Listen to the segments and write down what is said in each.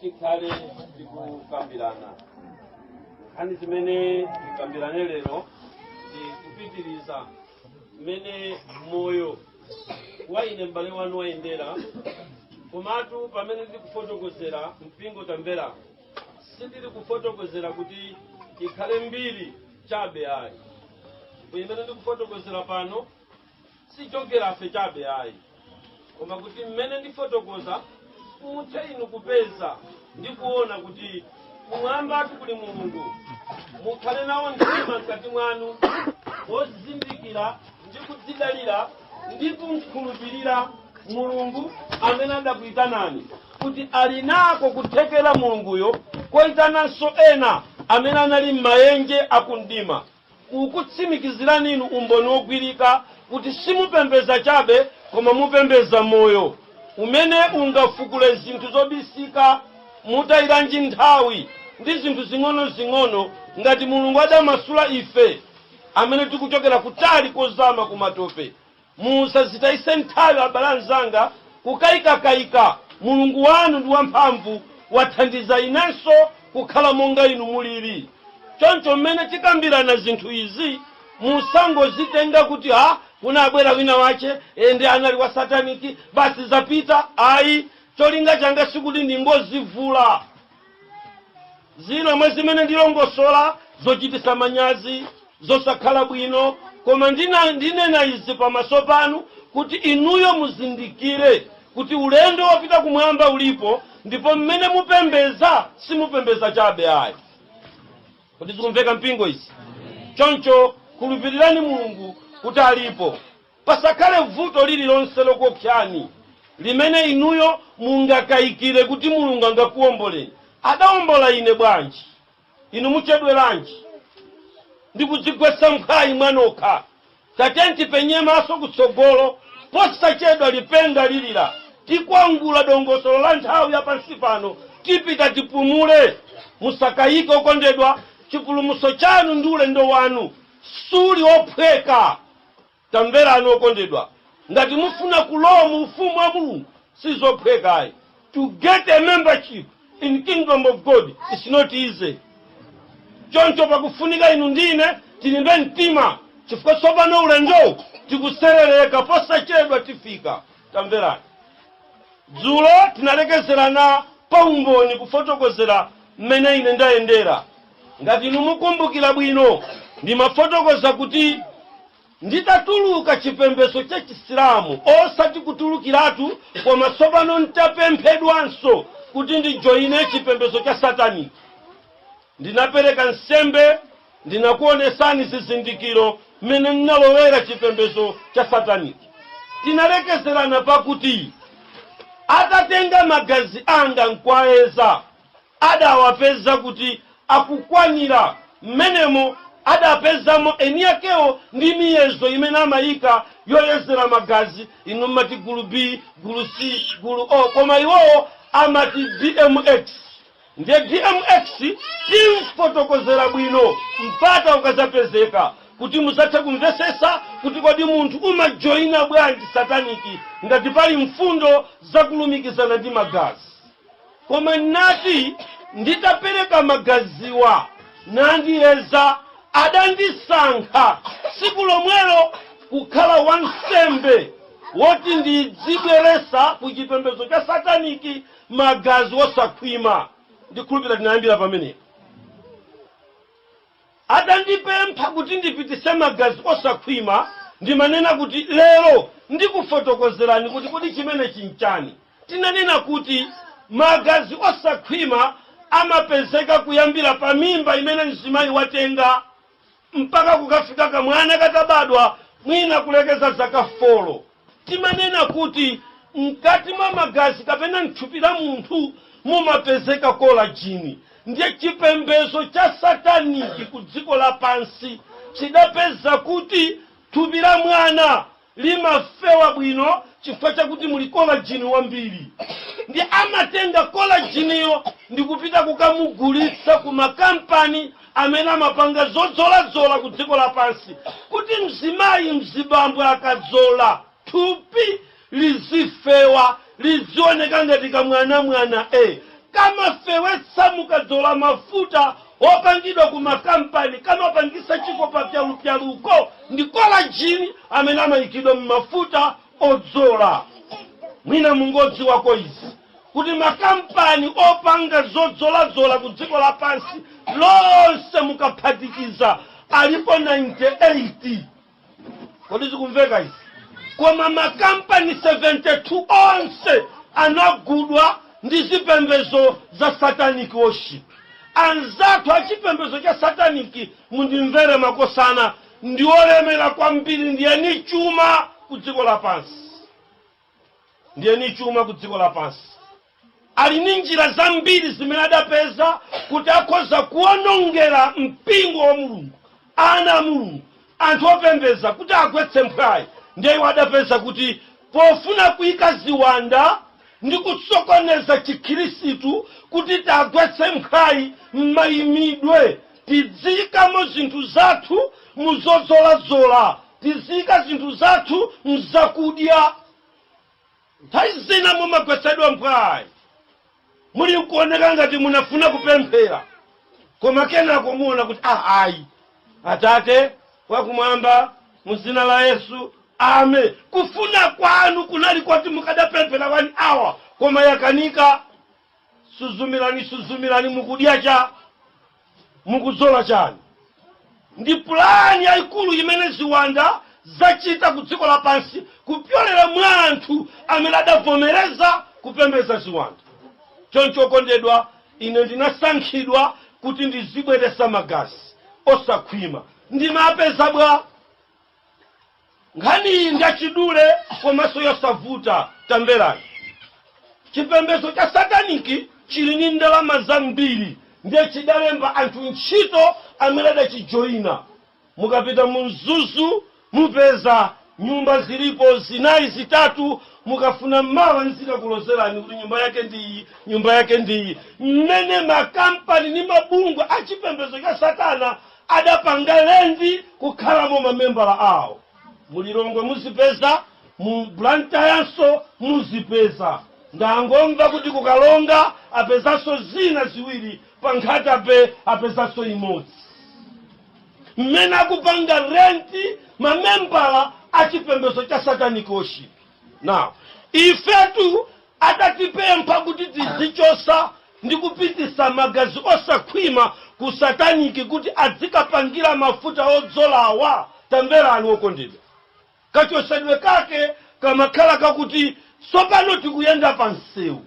Tikhale tikukambirana nkhani zimene tikambirane lero ndi kupitiriza mmene moyo wa ine m'bale wanu wayendera. Komatu pamene ndikufotokozera mpingo, tamvera, sindili kufotokozera kuti ikhale mbiri chabe ayi. Ndipo imene ndikufotokozera pano sichokerafe chabe ayi, koma kuti mmene ndifotokoza muthe inu kupeza ndi kuona kuti kumwambatu kuli Mulungu. Mukhale nawo mtima mkati mwanu wozindikira ndi kudzidalira ndi kumkhulupirira Mulungu amene adakuyitanani, kuti ali nako kuthekera Mulunguyo koyitananso ena amene anali m'maenje akumdima, kukutsimikizirani inu umboni wogwirika kuti simupembeza chabe, koma mupembeza moyo umene ungafukule zinthu zobisika. Mutayiranji nthawi ndi zinthu zing'ono-zing'ono ngati Mulungu adamasula ife amene tikuchokera kutali kozama kumatope? Musazitayise nthawi, abale anzanga, kukayikakayika. Mulungu wanu ndi wamphamvu, wathandiza inenso kukhala monga inu mulili. Choncho mmene tikambirana zinthu izi, musangozitenga kuti ha, kunabwera wina wache ndi anali wa satanic, basi zapita, ayi. Cholinga changa sikuti ndingozivula zina mwa zimene ndilongosola zochitisa manyazi, zosakhala bwino, koma ndinena izi pamaso panu kuti inuyo muzindikire kuti ulendo wopita kumwamba ulipo, ndipo mmene mupembeza simupembeza chabe ayi. Kuti zikumveka, mpingo, izi? Choncho khulupirirani Mulungu kuti alipo. Pasakhale vuto lililonse lokuopsani limene inuyo mungakayikire kuti Mulungu angakuwomboleni. Adawombola ine, bwanji inu muchedweranji ndi kudzigwetsa mphwayi mwanokha? Tatiyeni tipenye maso kutsogolo. Posachedwa lipenga lilira, tikwangula dongosolo la nthawi ya pansi pano, tipita tipumule. Musakayike, okondedwa, chipulumutso chanu ndi ulendo wanu suli ophweka. Tamverani, okondedwa, ngati mufuna kulowa mu ufumu wa Mulungu sizophwekayi. To get a membership in kingdom of God is not easy. Choncho pakufunika inu ndine tilimbe mtima, chifukwa tsopano ulendowu tikuserereka, posachedwa tifika. Tamverani, dzulo tinalekezerana pa umboni, kufotokozera mmene ine ndayendera. Ngati inu mukumbukira bwino, ndimafotokoza kuti nditatuluka chipembedzo cha Chisilamu, osati kutulukiratu, koma tsopano ntapemphedwanso kuti ndijoyine chipembedzo cha satanic, ndinapereka nsembe, ndinakuonesani zizindikiro mmene ndinalowera chipembedzo cha satanic. Tinalekezerana pakuti atatenga magazi anga nkwayeza, adawapeza kuti akukwanira. Mmenemo adapezamo eni akewo ndi miyezo imene amayika yoyezera magazi. Inu mmati gulu B, gulu C, gulu O, koma iwowo amati DMX. Ndiye DMX timfotokozera bwino mpata ukazapezeka, kuti muzathe kumvesesa kuti kodi munthu umajoyina bwanji satanic ngati pali mfundo zakulumikizana ndi magazi. Koma nati nditapereka magaziwa nandiyeza, adandisankha tsiku lomwelo kukhala wansembe woti ndidzibweresa ku chipembedzo cha satanic magazi osakhwima. Ndikhulupira tinayambira pamenepo. Atandipempha kuti ndipitise magazi osakhwima, ndimanena kuti lero ndikufotokozerani kuti kodi chimene chinchani. Tinanena kuti magazi osakhwima amapezeka kuyambira pa mimba imene mzimayi watenga mpaka kukafika kamwana katabadwa, mwina kulekeza zaka 4. Timanena kuti mkati mwa magazi kapena mthupi la munthu mumapezeka collagen. Ndiye chipembedzo cha satanic ku dziko lapansi chidapeza kuti thupi la mwana limafewa bwino chifukwa chakuti muli collagen wambiri. Ndi amatenga collageniyo ndikupita kukamugulitsa ku makampani amene amapanga zodzoladzola ku dziko lapansi, kuti mzimayi, mzibambo akadzola, thupi lizifewa, lizioneka ngati kamwanamwana. E, Kamafewetsa mukadzola mafuta opangidwa ku makampani, kamapangisa chikopa pyalupyaluko, ndi collagen amene amayikidwa mmafuta odzola. Mwina mungodziwako izi, kuti makampani opanga zodzoladzola ku dziko lapansi lonse mukaphatikiza alipo 98. Kodi zikumveka izi? Koma makampani 72 onse anagudwa ndi zipembezo za satanic worship. Anzathu achipembezo cha satanic, mundimvere makosana, ndi olemera kwambiri, ndiyeni chuma ku dziko lapansi, ndiyeni chuma ku dziko lapansi. Ali ndi njira zambiri zimene adapeza kuti akhoza kuwonongera mpingo wa Mulungu, ana a Mulungu, anthu opembeza, kuti agwetse mphwayi. Ndiye iwo adapeza kuti pofuna kuyika ziwanda ndi kusokoneza Chikhirisitu, kuti tagwetse mphwayi m'mayimidwe, tidziyikamo zinthu zathu muzodzoladzola, tiziyika zinthu zathu mzakudya. Nthawi zina mumagwetsedwa mphwayi, muli nkuoneka ngati munafuna kupemphera, koma kenako muona kuti, "Ah, ayi, Atate wakumwamba, mu dzina la Yesu, amen." Kufuna kwanu kunali kwati mukadapemphera 1 hour, koma yakanika. Suzumirani, suzumirani, mukudya cha, mukudzola chani. Ndi pulani yayikulu imene ziwanda zachita ku dziko lapansi kupyolera mwa anthu amene adavomereza kupembedza ziwanda. Choncho okondedwa, ine ndinasankhidwa kuti ndizibweresa magazi osakhwima. Ndimapeza bwa? Nkhani iyi ndachidule komanso yosavuta. Tamverani, chipembedzo cha satanic chili ndi ndalama zambiri, ndiye chidalemba anthu ntchito amene adachijoyina. Mukapita mu Mzuzu mupeza nyumba zilipo zinayi, zitatu. Mukafuna mawa nzikakulozerani kuti nyumba yake ndiyi, nyumba yake ndiyi, mmene makampani ndi mabungwe a chipembedzo cha satana adapanga rent kukhalamo mamembala awo. Mulilongwe muzipeza, mu Blantyrenso muzipeza. Ndangomva kuti kuKalonga apezanso zina ziwiri, pa Nkhata Bay apezanso imodzi, mmene akupanga rent mamembala a chipembedzo cha satanic worship. Now, ifetu adatipempha kuti tizichosa ndi kupitisa magazi osakhwima ku satanic kuti adzikapangira mafuta odzolawa. Tamverani okondedwa, kachosedwe kake kamakhala kakuti tsopano tikuyenda pa msewu.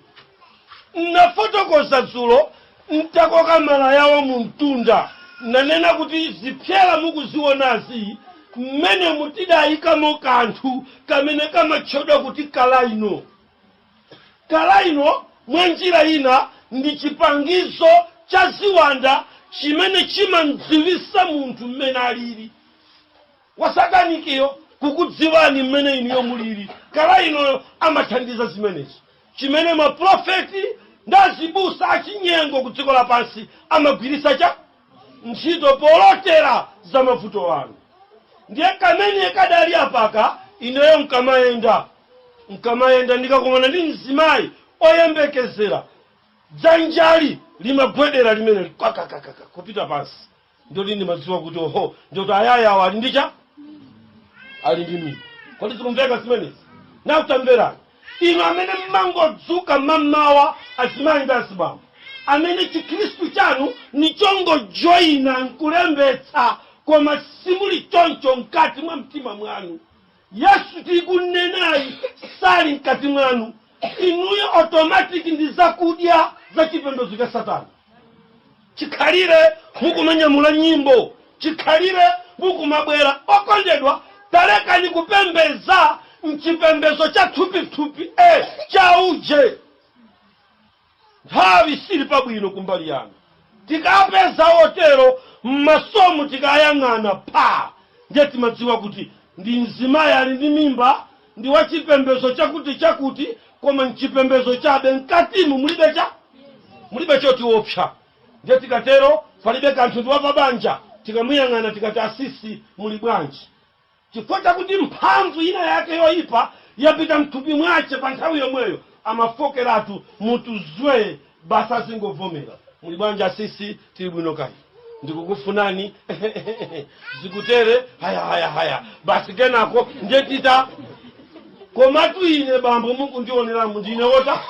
Nafotokoza dzulo ntakoka malayawo mu mtunda, nanena kuti zipyera mukuzionazi, mmene mutidayikamo kanthu kamene kamatchedwa kuti kalaino. Kalaino mwa njira ina ndi chipangizo cha ziwanda chimene chimamdziwisa munthu mmene alili wa satanic yo, kukudziwani mmene inuyo mulili. Kalainoyo amathandiza zimenezo, chimene maprofeti ndi azibusa achinyengo ku dziko lapansi amagwirisa cha ntchito polotera za mavuto anu. Ndiye kamene kadali apaka, ineyo nkamayenda, nkamayenda, ndikakumana ndi mzimayi oyembekezera, dzanjali limagwedera limene kakakakaka kupita pansi. Ndoti ndimadziwa kuti oho, ndoti ayayawo ali ndi cha, ali ndi mimba. Kodi zikumveka zimenezi? Nakutamverani inu amene mmangodzuka mammawa, azimayi ndi azibambo amene Chikhristu chanu ni chongojoyina nkulembetsa, koma simuli choncho mkati mwa mtima mwanu. Yesu tikunenayi sali mkati mwanu. Inuyo automatic ndi zakudya za chipembedzo cha satana. Chikhalire mukumanyamula nyimbo, chikhalire mukumabwera. Okondedwa, talekani kupembeza mchipembedzo cha thupithupi chauje. Nthawi sili pabwino kumbali yanu. Tikapeza otero mmasomu, tikayang'ana pa, ndiye timadziwa kuti ndi mzimayi ali ndi mimba, ndi wa chipembedzo chakuti chakuti, koma mchipembedzo chabe, mkatimu mulibe cha, mulibe chotiopsa. Ndiye tikatero palibe kanthu, ndi wapabanja. Tikamuyang'ana tikati, "Asisi, muli bwanji?" Chifukwa chakuti mphamvu ina yake yoyipa yapita mthupi mwace, pa nthawi yomweyo amafokeratu mutu zwee. Basi azingovomera. Muli bwanji asisi? Tili bwino kayi, ndikukufunani, zikutere, haya haya haya. Basi kenako ndiye tita. Komatu ine bambo mukundioneramu ndine wota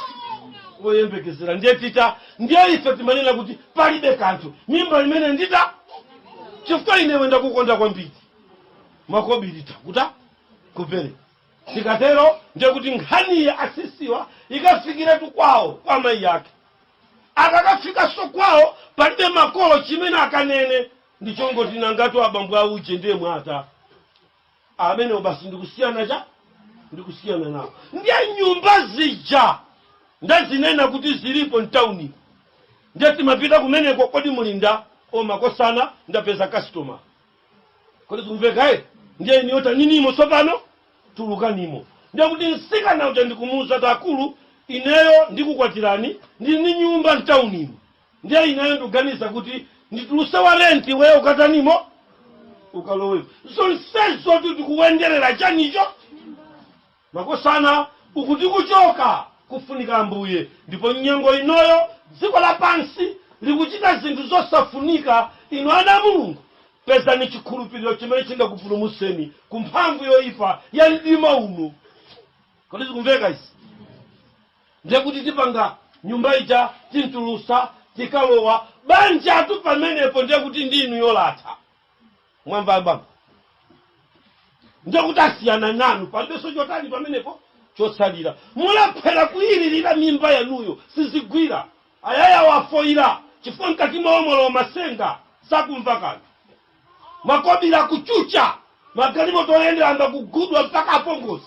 woyembekezera. Ndiye tita, ndiye ife timanena kuti palibe kanthu, mimba imene ndita, chifukwa inewe ndakukonda kwambiri, makobiri takuta kupereka. Tikatero ndiye kuti nkhaniyi asisiwa ikafikiretu kwawo kwa amayi ake. Akakafikanso kwawo palibe makolo chimene akanene, ndichongoti nangatu abambo auje ndiye mwata amenewo. Basi ndikusiyana cha ndikusiyana nawo. Ndiye nyumba zija ndazinena kuti zilipo mtauni, ndiye timapita kumeneko. Kodi mulinda omakosana? Ndapeza customer. Kodi zikumveka? Ndiye iniyota ninimo tsopano tulukanimo. Ndiye kuti msikana uja ndikumuuza, "Takulu, ineyo ndikukwatirani, ndili ndi nyumba mtaunimo. Ndiye ineyo ndikuganiza kuti ndituluse wa rent, wewe ukatanimo, ukalowepo." Zonsezo tikuwenderera chanicho, makosana? Ukuti kuchoka kufunika Ambuye. Ndipo nyengo inoyo dziko lapansi likuchita zinthu zosafunika. Inu ana a Mulungu, pezani chikhulupiriro chimene chingakupulumutseni ku mphamvu yoyipa ya mdima uno. Kodi zikumveka izi? Ndiye kuti tipanga nyumba ija, tintulusa, tikalowa banjatu pamenepo. Ndiye kuti ndinu yolatha, mwamva baba? Ndiye kuti asiyana nanu, palibenso chotani pamenepo chotsalira. Mulephera kuyiririra mimba yanuyo, sizigwira. Ayaya wafoira chifukwa mkati mwawo mwalowa masenga, sakumva kanthu. Makobiri akuchucha, magalimoto oyendera amba kugudwa mpaka apongozi.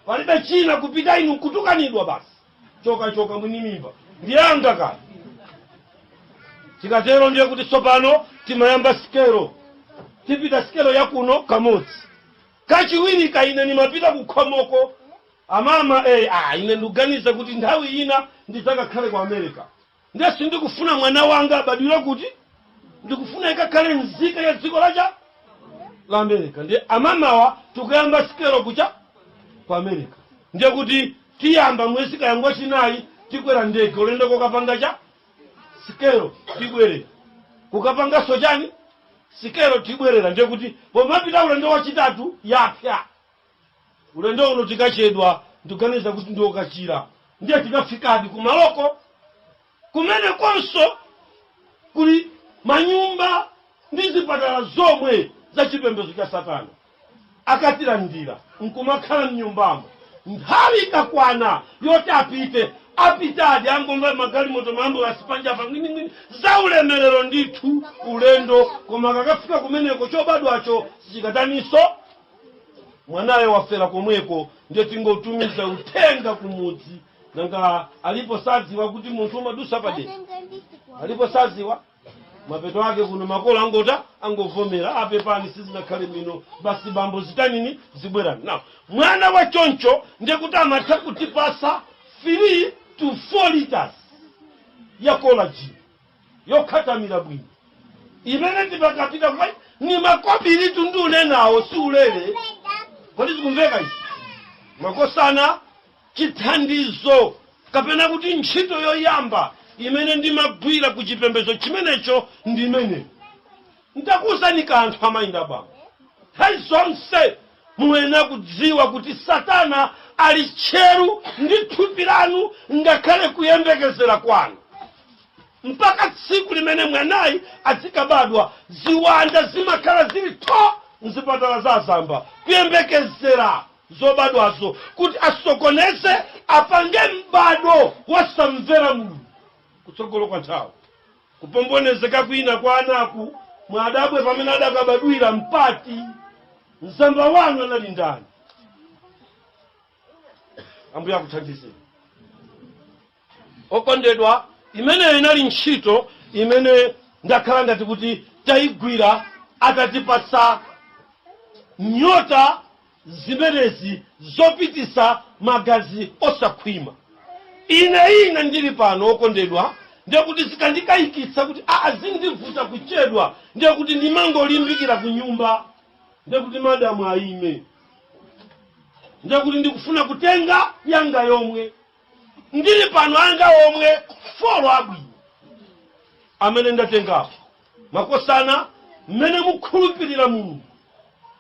Palibe china, kupita inu kutukanidwa basi. Choka choka, mwini mimba ndiyanga kale. Tikatero ndiye kuti tsopano timayamba sikelo. Tipita sikelo yakuno kamodzi, kachiwiri kaine nimapita kukhomoko. Amama, ine ndikuganiza kuti nthawi ina ndidzakakhale ku America, ndiye sindikufuna mwana wanga abadwire kuti, ndikufuna ikakhale nzika ya dziko lacha la America. Ndiye amamawa tikuyamba sikelo kucha ku America. Ndiye kuti tiyamba mwezi kayangwa chinayi, tikwera ndege ulendo kokapanga cha sikelo, tibwerera kukapanganso chani, sikelo, tibwerera. Ndiye kuti pomapita ulendo wachitatu yapya. Ulendo uno tikachedwa, ndikuganiza kuti ndiokachira. Ndiye tikafikadi kumaloko kumene konso kuli manyumba ndi zipatala zomwe za chipembedzo cha Satana. Akatilandira nkumakhala mnyumbamo. Nthawi ikakwana yoti apite, apitadi. Angomva magalimoto, maambulasi panja pa, ngwiningwini, za ulemerero ndithu ulendo. Koma akakafika kumeneko chobadwacho sichikataniso, mwanayo wafera komweko. Ndiye tingotumiza uthenga kumudzi. Nanga alipo sadziwa kuti munthu umadusa padera? Alipo sadziwa? Mapeto ake kuno makolo angota angovomera, apepani, sizinakhale bwino basi, bambo zitanini, zibwerani. Now mwana wa choncho ndiye kuti amatha kutipasa 3 to 4 liters ya collagen yokhatamira bwino imene tipakapita kwa ni makobiri tundune nawo, si ulere. Kodi zikumveka izi, makosana? Chithandizo kapena kuti ntchito yoyamba imene ndimagwira ku chipembedzo chimenecho ndi imene ndakuwuzani. Kanthu amayi ndi abambo, nthawi zonse muyenera kudziwa kuti Satana ali tcheru ndi thupi lanu, ngakhale kuyembekezera kwanu, mpaka tsiku limene mwanayi azikabadwa. Ziwanda zimakhala zili tho mzipatala za azamba kuyembekezera zobadwazo kuti asokoneze, apange m'bado wosamvera Mulungu kutsogolo kwa nthawi. Kupombonezeka kwina kwa anaku, mwadabwe pamene adakabadwira mpati mzamba wanu anali ndani? Ambuye akuthandizeni, okondedwa. Imeneyo inali ntchito imene ndakhala ngati kuti tayigwira atatipatsa nyota zimenezi zopitisa magazi osakhwima. Ine ndili pano, okondedwa, ndiye kuti zikandikayikitsa kuti aa, zindivuta kuchedwa, ndiye kuti ndimangolimbikira ku nyumba. Ndiye kuti madamu aime, ndiye kuti ndikufuna kutenga yanga yomwe. Ndili pano anga omwe four abwino amene ndatengapo. Makosana, mmene mukhulupirira Mulungu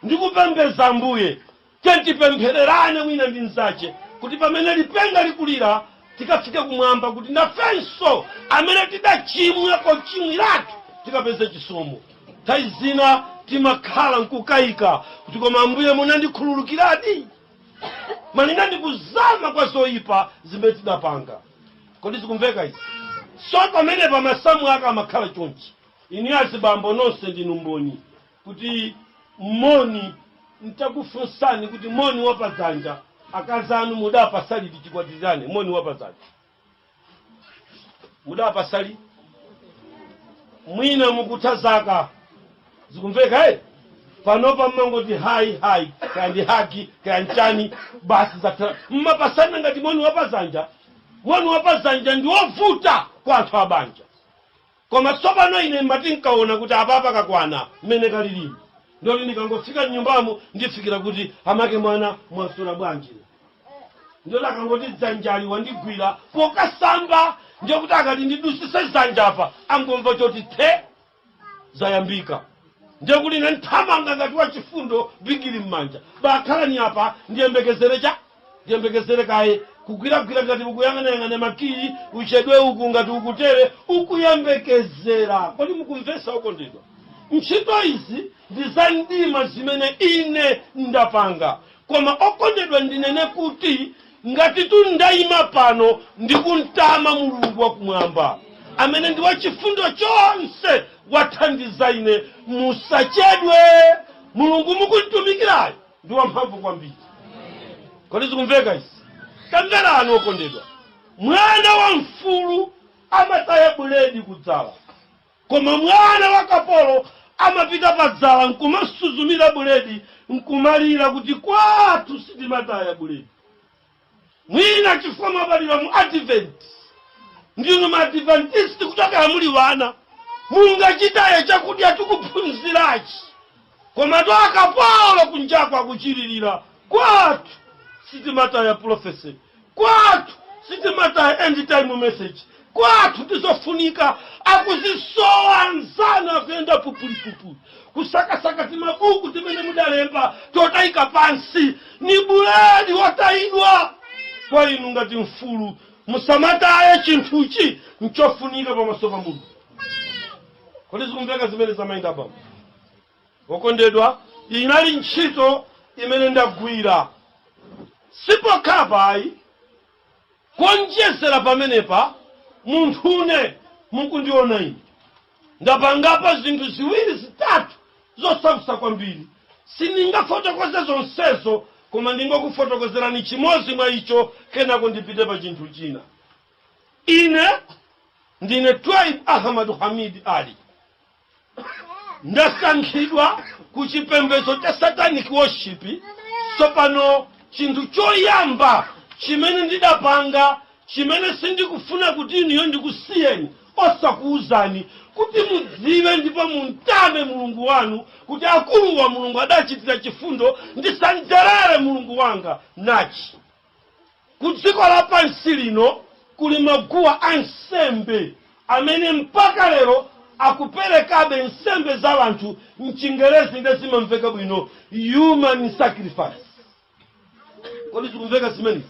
ndikupembeza Ambuye, tentipemphererane wina ndi mnzache kuti pamene lipenga likulira tikafike kumwamba, kuti nafenso amene tidachimwa kochimwiratu tikapeze chisomo. Nthawi zina timakhala nkukayika kuti, "Koma Ambuye, munandikhululukiradi?" malinga ndi kuzama kwa zoyipa zimene tidapanga. Kodi zikumveka izi? So pamenepa masamu ake amakhala chonchi. Inu azibambo nonse ndinu mboni kuti moni, ntakufunsani kuti moni wapadzanja akazi anu mudapasaliti chikwatirane, moni wapadzanja mudapasali? Mwina mukutha zaka. Zikumveka, eh? Panopa mmangoti hi hi, kaya ndi hug, kaya nchani, basi zatha. Mmapasana ngati moni wapadzanja? Moni wapadzanja ndi wovuta kwa anthu abanja. Koma tsopano ine mbati nkaona kuti apapa kakwana mmene kalilimu, ndoti ndikangofika mnyumbamo ndifikira kuti, "Amake mwana, mwaswera bwanji?" Ndoti akangoti dzanjali wandigwira pokasamba, ndiye kuti akati ndidusise dzanja apa, angomva choti the, zayambika. Ndiye kuti ine nthamanga ngati wachifundo, bigiri m'manja, "Bakhalani apa, ndiyembekezere cha ndiyembekezere kaye." Kugwiragwira ngati ukuyang'anayang'ana makiyi, uchedwe uku ngati ukutere ukuyembekezera. Kodi mukumvesa, okondedwa? Ntchito izi ndi za mdima zimene ine ndapanga. Koma okondedwa, ndinene kuti ngati tundayima pano ndikuntama Mulungu wakumwamba amene ndi wachifundo chonse, wathandiza ine. Musachedwe, Mulungu mukuntumikirayo ndi wamphamvu kwambiri. Kodi zikumveka izi? Tamverani okondedwa, mwana wa mfulu amataya buledi kudzala, koma mwana wa kapolo amapita padzala nkumasuzumira buledi, nkumalira kuti, "Kwathu sitimataya buledi." Mwina chifukwa mwabadwira mu Advent, ndinu maadventist kuchokera muli wana, mungachitaye chakudya tikuphunzirachi. Koma to akapolo kunjako akuchiririra, "Kwathu sitimataya prophecy, kwathu sitimataya end time message, kwathu tizofunika." Akuzisowa anzanu, akuyenda pupulipupuli kusakasaka timabuku timene mudalemba totayika pansi. Ni buledi wotayidwa kwa inu ngati mfulu. Musamataye chinthuchi, nchofunika pamaso pa Mulungu. Kodi zikumveka zimene zamayenda pamo, okondedwa? Inali ntchito imene ndagwira, sipokhapa ayi. Kuonjezera pamenepa, munthune mukundiona ine ndapangapo zinthu ziwiri zitatu zosautsa kwambiri. Sindingafotokoze zonsezo, koma ndingokufotokozerani chimodzi mwa icho, kenako ndipite pa chinthu china. Ine ndine Twaib Ahmadu Hamid Ali, ndasankhidwa ku chipembedzo cha satanic worship. Tsopano chinthu choyamba chimene ndidapanga, chimene sindikufuna kuti inuyo ndikusiyeni osakuwuzani kuti mudziwe ndipo muntame Mulungu wanu kuti akuluwa Mulungu adachitira chifundo, ndisanjerere Mulungu wanga nachi: ku dziko lapansi lino kuli maguwa ansembe amene mpaka lero akuperekabe nsembe za anthu. Mchingerezi nde zimamveka bwino, human sacrifice. Kodi zikumveka zimenezi?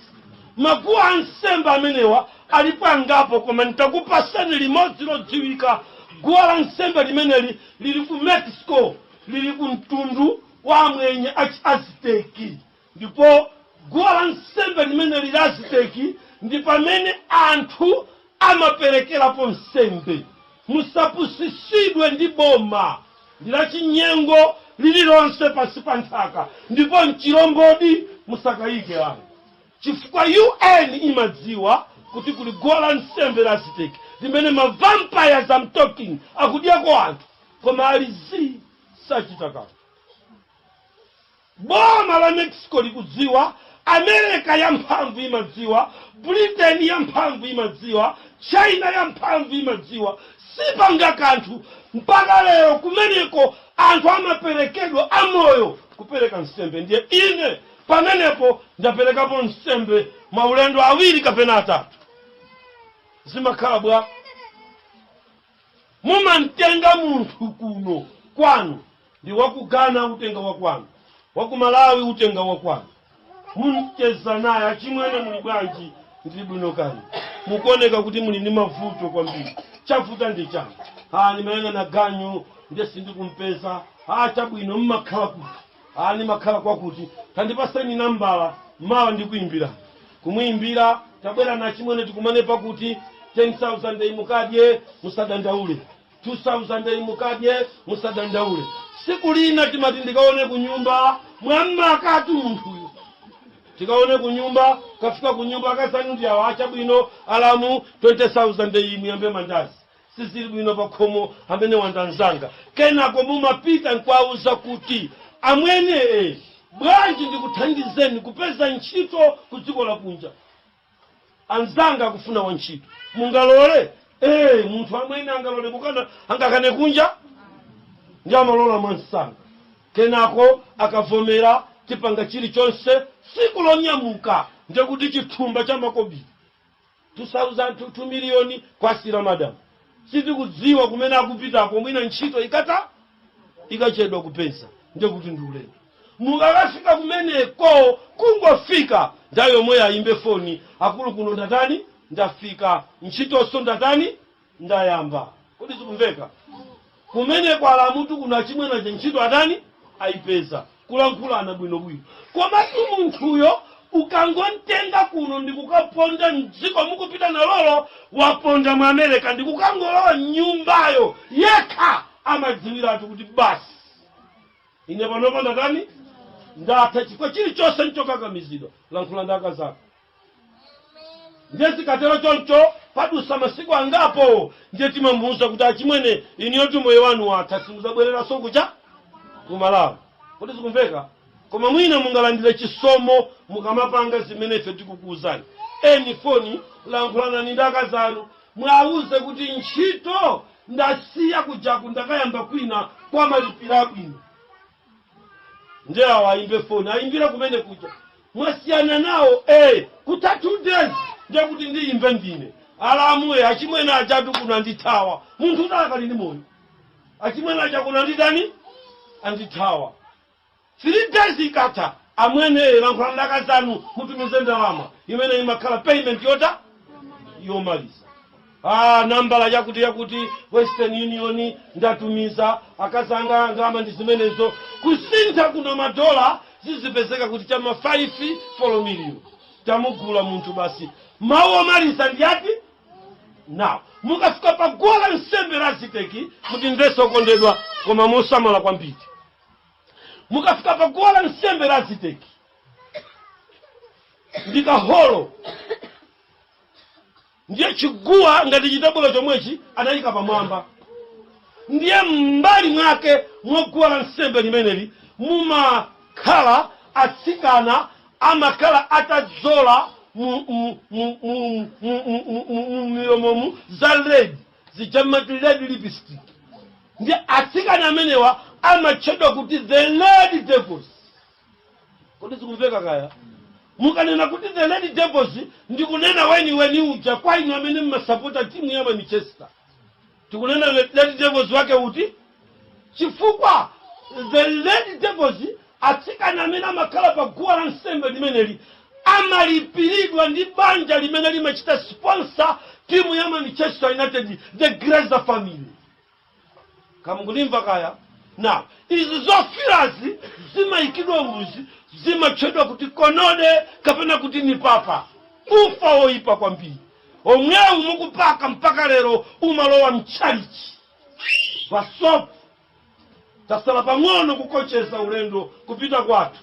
Maguwa ansembe amenewa alipo angapo, koma nditakupasani limodzi lodziwika. Guwa la nsembe limeneli lili ku Mexico, lili ku mtundu wa amwenye achi Azteki. Ndipo guwa la nsembe limeneli la Azteki ndi pamene anthu amaperekerapo nsembe. Musapusisidwe ndi boma ndi la chinyengo lililonse pansi pa nthaka, ndipo mchilombodi musakayike ayi, chifukwa UN imadziwa kuti kuli guwa la nsembe la Aztec limene ma vampires, I'm talking, akudyako anthu, koma ali zii, sachita kanthu. Boma la Mexico likudziwa, America yamphamvu imadziwa, Britain yamphamvu imadziwa, China yamphamvu imadziwa, sipanga kanthu. Mpaka lero kumeneko anthu amaperekedwa amoyo kupereka nsembe. Ndiye ine pamenepo ndaperekapo nsembe maulendo awiri kapena atatu. Zimakhala bwa? Mumamtenga munthu kuno kwanu, ndi waku Ghana utenga wa kwanu, waku Malawi utenga wa kwanu, mumcheza naye: "Achimwene, muli bwanji?" "Ndili bwino kani." "Mukuoneka kuti muli ndi mavuto kwambiri, chavuta ndi chani?" "Ha, ndimayang'ana ganyu, ndiye sindikumpeza." "Ha, chabwino, mmakhala kuti?" "Ha, ndimakhala kwakuti." "Tandipaseni nambala, mawa ndikuimbira." Kumuimbira: "Tabwera na chimwene, tikumane pakuti. 10,000 imukadye, musadandaule. 2000 imukadye, musadandaule." Siku lina timati ndikaone kunyumba, mwammakatu munthuyu, tikaone kunyumba. Kafika kunyumba, akazanu ndi awo. "Achabwino alamu, 20,000 iyi, muyambe mandazi, sizili bwino pakhomo, amene wandanzanga." Kenako mumapita nkwauza kuti, "Amwene, bwanji ndikuthandizeni kupeza ntchito ku dziko lakunja? Anzanga akufuna wantchito, mungalole?" Munthu amwene angalole kukana? Angakane kunja? Ndi amalola mwansanga. Kenako akavomera, tipanga chilichonse. Tsiku lonyamuka ndekuti chithumba cha makobiri, 2000, 2 miliyoni kwasira madamu. Sitikudziwa kumene akupitako, mwina ntchito ikata ikachedwa kupeza, ndekuti ndi ulendo. Mukakafika kumeneko, kungofika nthawi yomwe ayimbe foni: "Akulu, kuno ndatani? Ndafika. Ntchitonso ndatani? Ndayamba." Kodi zikumveka? Kumeneko alamutu kuno achimwenache ntchito atani? Ayipeza. Kulankhulana bwinobwino. Komatu munthuyo ukangontenga kuno ndikukaponda mdziko mukupita nalolo, waponda mu America, ndikukangolowa mnyumbayo, yekha amadziwiratu kuti basi, ine panopa ndatani? Ndatha. Chifukwa chilichonse nchokakamizidwa. Lankhula ndi akazako. Ndiye zikatero choncho, padusa masiku angapo, ndiye timamuwuza kuti, "Achimwene, iniyoti moyo wanu watha, simuzabwereranso kucha kumalawi." Kodi zikumveka? Koma mwina mungalandire chisomo mukamapanga zimene ife tikukuwuzani. Eni foni, lankhulanani ndi akazanu, mwawuze kuti ntchito ndasiya kujaku, ndakayamba kwina kwa malipiro abwino. Ndiye awo ayimbe foni, ayimbire kumene kuja: "Mwasiyana nawo?" "Kutha 2 days ndiye kuti ndiyimbe ndine alamuye. Achimwene achatu kuno andithawa." Munthu utalakali ndi moyo: "Achimwene acha kuno anditani? Andithawa." 3 days ikatha: "Amwene, lankhula ndakazanu, mutumize ndalama." Imene imakhala payment yota yomaliza. Ah, nambala yakuti yakuti, Western Union, ndatumiza. Akazanga, ndalama ndi zimenezo. Kusintha kuno madola zizipezeka kuti chama 5 4 million. Tamugula munthu basi. Mawu omaliza ndi ati? Now mukafika pa guwa la nsembe la Aziteki, mutimvese okondedwa, koma mosamala kwambiri. Mukafika pa guwa la nsembe la Aziteki, ndikaholo, ndiye chiguwa ngati chitabula chomwechi anayika pamwamba. Ndiye m'mbali mwake mwa guwa la nsembe limeneli mumakhala atsikana, amakhala atadzola mu milomomu za red zija, mati red lipstick. Ndi atsikana amenewa amatchedwa kuti the Red Devils. Kodi zikumveka kaya? Mukanena kuti the Red Devils, ndikunena weniweni uja kwa inu amene mmasapota timu ya Manchester. Tikunena Red Devils wake uti? Chifukwa the Red Devils, atsikana amene amakhala pa guwa la nsembe limeneli, amalipiridwa ndi banja limene limachita sponsor timu ya Manchester United, the Glazer family. Kamukulimva kaya? Na izi zofirazi zimayikidwa muzi, zimatchedwa kuti konode kapena kuti ni papa, ufa woyipa kwambiri omwewu mukupaka mpaka lero umalowa mchalichi pasopo. Tasala pang'ono kukocheza ulendo kupita kwathu.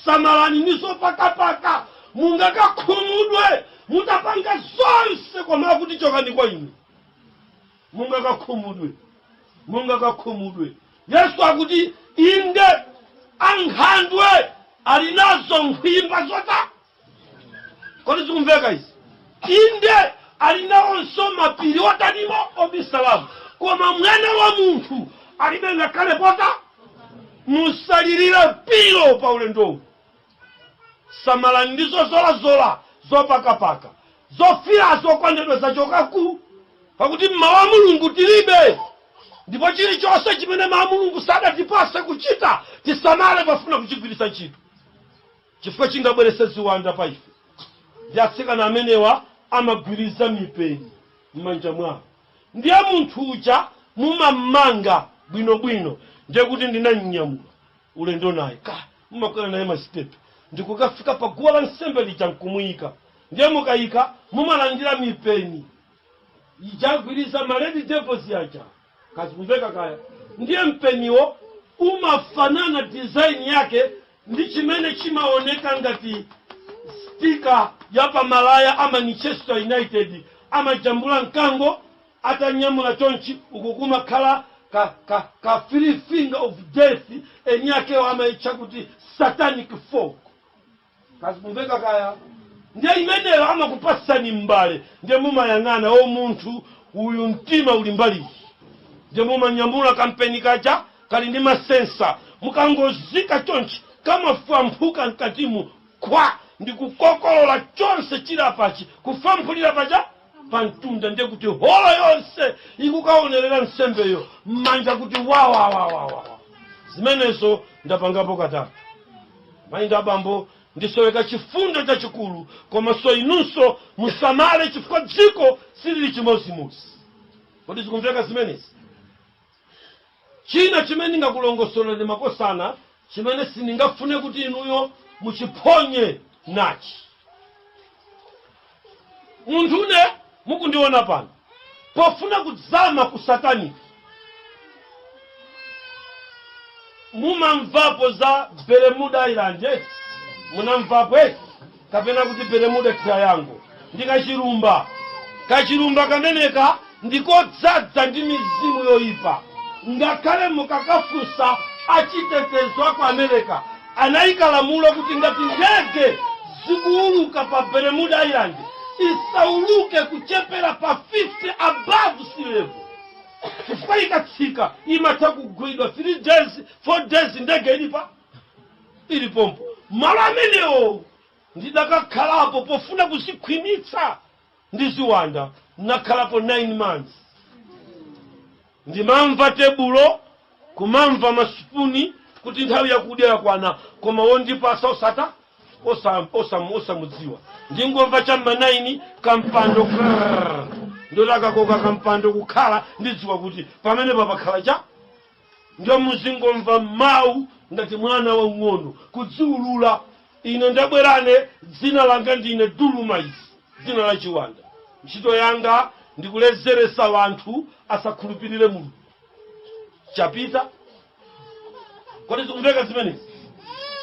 Samalani ndi zopakapaka, mungakakhumudwe mutapanga zonse koma kuti chokani kwa ine. Mungakakhumudwe, mungakakhumudwe. Yesu akuti inde, ankhandwe ali nazo nkhwimba zota. Kodi zikumveka izi? Inde, ali nawonso mapiri otanimo obisalamu, koma mwana wa munthu alibe ngakhale pota. Musalirire pilo pa ulendowu. Samalani ndi zozolazola, zopakapaka. Zofirazo, okondedwa, zachokaku, pakuti mmawu a Mulungu tilibe. Ndipo chilichonse chimene mawu a Mulungu sadatipase kuchita, tisamale pafuna kuchigwiritsa ntchito, chifukwa chingabweretse ziwanda pa ife. Ndi atsikana amenewa amagwiriza mipeni m'manja mwawo. Ndiye munthu uja mumammanga bwinobwino, ndiye kuti ndinamnyamula ulendo naye ka mumakwera naye masitepe ndikukafika pa guwa la nsembe lija nkumuyika. Ndiye mukayika, mumalandira mipeni ijagwiriza ma red devils aja, kazikumveka kaya. Ndiye mpeniwo umafanana design yake ndi chimene chimaoneka ngati sticker ya pamalaya a Manchester United, amajambula mkango atanyamula chonchi, uku kumakhala ka three finger of death, eni akewo amayitcha kuti satanic fork, kazikumveka kaya. Ndiye imeneyo amakupasani mbale, ndiye mumayang'ana o munthu uyu mtima uli mbali. Ndiye mumanyamula kampeni kaja kali ndi ma sensor, mukangozika chonchi kamafwamphuka mkatimu khwa ndikukokolola chonse chilapachi, kufwamphulira paja pamtunda. Ndiye kuti holo yonse ikukaonerera nsembeyo m'manja kuti wawawawawa. Zimenezo ndapangapo katatu, mayi ndi abambo. Ndisoweka chifundo chachikulu, komanso inunso musamale, chifukwa dziko silili chimozimozi. Kodi zikumveka zimenezi? China chimene ndingakulongosoleni, makosana, chimene sindingafune kuti inuyo muchiphonye nachi: munthu une mukundiona pano, pofuna kudzama ku satanic, mumamvapo za Bermuda Island eti? Munamvapo eti? Kapena kuti Bermuda Triangle ndi kachilumba. Kachilumba kameneka ndikodzaza ndi mizimu yoyipa. Ngakhale mukakafunsa achitetezo aku America, anayika lamulo kuti ngati ndege zikuuluka pa Bermuda Island, isauluke kuchepera pa 50 above sea level, chifukwa ikatsika imatha kugwidwa. 3 days, 4 days ndege ilipa ilipompo. Malo amenewo ndidakakhalapo pofuna kuzikhwimitsa ndi ziwanda. Nakhalapo 9 months. Ndimamva tebulo, kumamva masipuni kuti nthawi yakudya yakwana, koma wondipasa osata osamudziwa. Ndingomva cham'ma 9 kampando krrr, ndotakakoka kampando kukhala, ndidziwa kuti pamene papakhala cha. Ndiyo muzingomva mawu ngati mwana wang'ono kudziulula: "Ine ndabwerane, dzina langa ndine Dulumaisi, dzina la chiwanda. Ntchito yanga ndikulezeresa wanthu asakhulupirire Mulungu." Chapita. Kodi zikumveka zimenezi,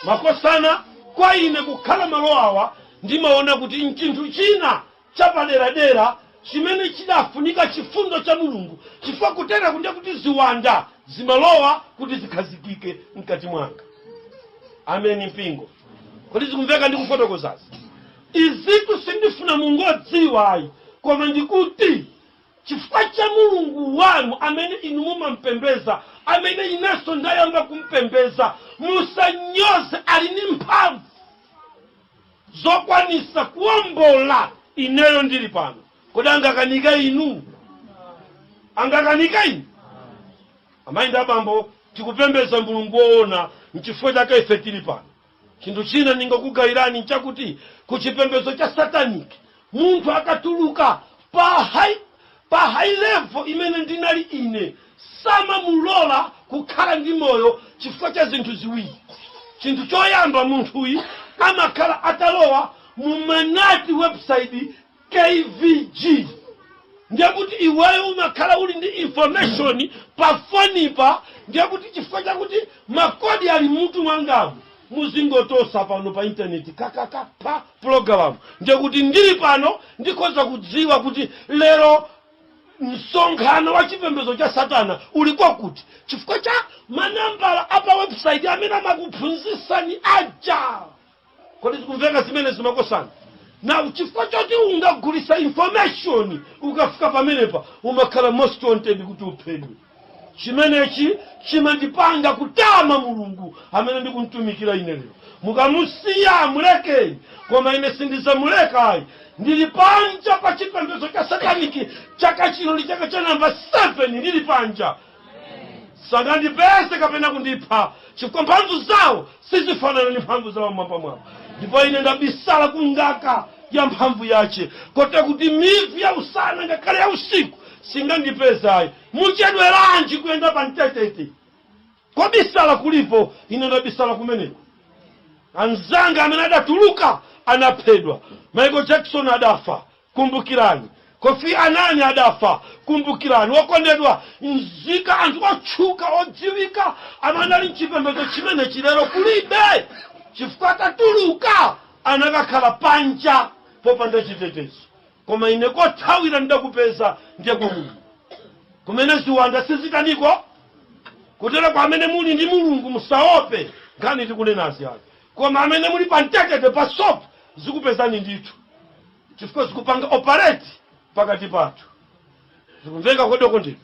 makosana? Kwa ine kukhala malo awa, ndimaona kuti nchinthu china chapaderadera chimene chidafunika chifundo cha Mulungu, chifukwa kutera kundiye kuti ziwanda zimalowa kuti zikhazikike mkati mwanga. Ameni, mpingo. Kodi zikumveka ndikufotokozazi? Izitu sindifuna mungodziwa ayi, koma ndikuti chifukwa cha Mulungu wanu amene inu mumampembeza, amene inenso ndayamba kumpembeza, musanyoze. Ali ndi mphamvu zokwanisa kuwombola ineyo ndili pano. Kodi angakanika inu? Angakanika inu? Amayi ndi abambo, tikupembeza Mulungu woona, nchifukwa chake ife tili pano. Chinthu china ndingakugayirani nchakuti ku chipembedzo cha satanic, munthu akatuluka pa high level imene ndinali ine, samamulola kukhala ndi moyo chifukwa cha zinthu ziwiri. Chinthu choyamba, munthuyi amakhala atalowa mu manati website KVG. Ndiye kuti iweyo umakhala uli ndi information pa fonipa. Ndiye kuti chifukwa chakuti ma code ali mutu mwangamu, muzingotosa pano pa intaneti kakaka pa program, ndiye kuti ndili pano ndikhoza kudziwa kuti lero msonkhano wa chipembedzo cha satana uli kwakuti, chifukwa cha manambala apa website amene amakuphunzitsani aja. Kodi zikumveka zimene zimakosana na? Chifukwa choti ungagulisa information, ukafika pamenepa umakhala most wanted kuti uphedwe. Chimenechi chimandipanga kutama Mulungu amene ndikumtumikira ine lero. Mukamusiya, mulekeni, koma ine sindizamuleka ayi. Ndili panja pa chipembedzo cha satanic. Chaka chino ndi chaka cha namba 7 ndili panja. Sangandipeze kapena kundipha, chifukwa mphamvu zawo sizifanana ndi mphamvu zawo mmwamba mwawo. Ndipo ine ndabisala kungaka ya mphamvu yache, kote kuti mivi ya usana ngakhale ya usiku singandipezayi. Muchedweranji kuyenda pa mtetete? Kobisala kulipo, ine ndabisala kumeneko. Anzanga amene adatuluka anaphedwa. Michael Jackson adafa, kumbukirani. Kofi Annan adafa, kumbukirani. Wokondedwa nzika, anthu otchuka odziwika amene ali mchipembedzo chimene chilero kulibe, chifukwa atatuluka anakakhala panja popanda chitetezo. Koma ine kothawira ndakupeza, ndiye kwa Mulungu, kumene ziwanda sizitaniko. Kutero kwa amene muli ndi Mulungu, musaope nkhani tikunenazi ayi. Koma amene muli pa mtetete, pa sopo, zikupezani ndithu, chifukwa zikupanga operate pakati pathu. Zikumveka kodi, okondedwa?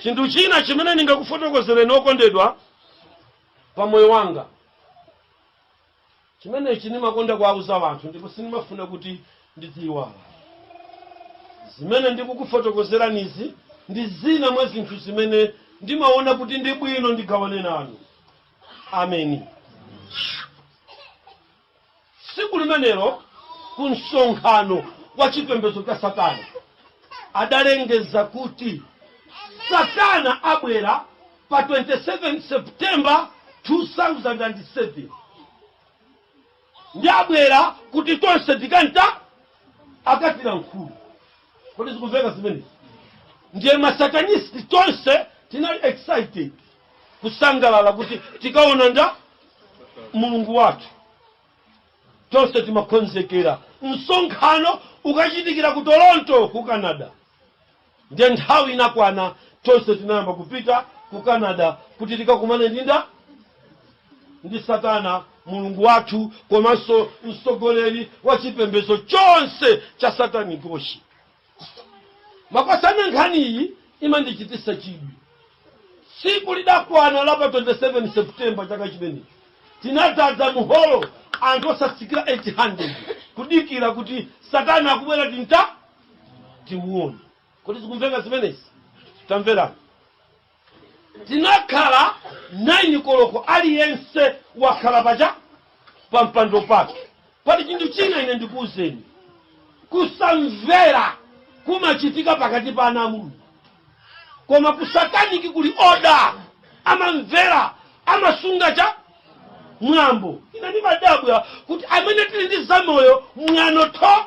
Chinthu china chimene ndingakufotokozereni, okondedwa, pa moyo wanga, chimenechi ndimakonda kuwauza anthu ndipo sindimafuna kuti ndidziyiwala. Zimene ndikukufotokozeranizi ndi zina mwa zinthu zimene ndimaona kuti ndi bwino ndigawane nanu. Ameni. Tsiku limenelo ku msonkhano wa chipembedzo cha Satana adalengeza kuti Satana abwera pa 27 September 2007, ndi abwera kuti tonse tikanta akatilankhula. Kodi zikumveka zimenezi? Ndiye masatanist tonse tinali excited, kusangalala kuti tikaona nda Mulungu wathu. Tonse timakonzekera. Msonkhano ukachitikira ku Toronto, ku Canada. Ndiye nthawi inakwana, tonse tinayamba kupita ku Canada kuti tikakumane ndi nda ndi Satana, Mulungu wathu komanso mtsogoleri wa chipembedzo chonse cha satani goshi. Makosana, nkhani iyi imandichititsa chidwi. Tsiku lidakwana la pa 27 September chaka chimenecho, tinadzaza muholo anthu osatsikira 800, kudikira kuti Satana akubwera, tinta timuone. Kodi zikumveka zimenezi? Tamverani, tinakhala 9 koloko, aliyense wakhala pacha pa mpando pake. Pali chinthu china ine ndikuwuzeni: kusamvera kumachitika pakati pa ana a Mulungu, koma ku satanic kuli order, amamvera, amasunga cha mwambo. Ine ndimadabwa kuti amene tili ndi zamoyo mwano tho,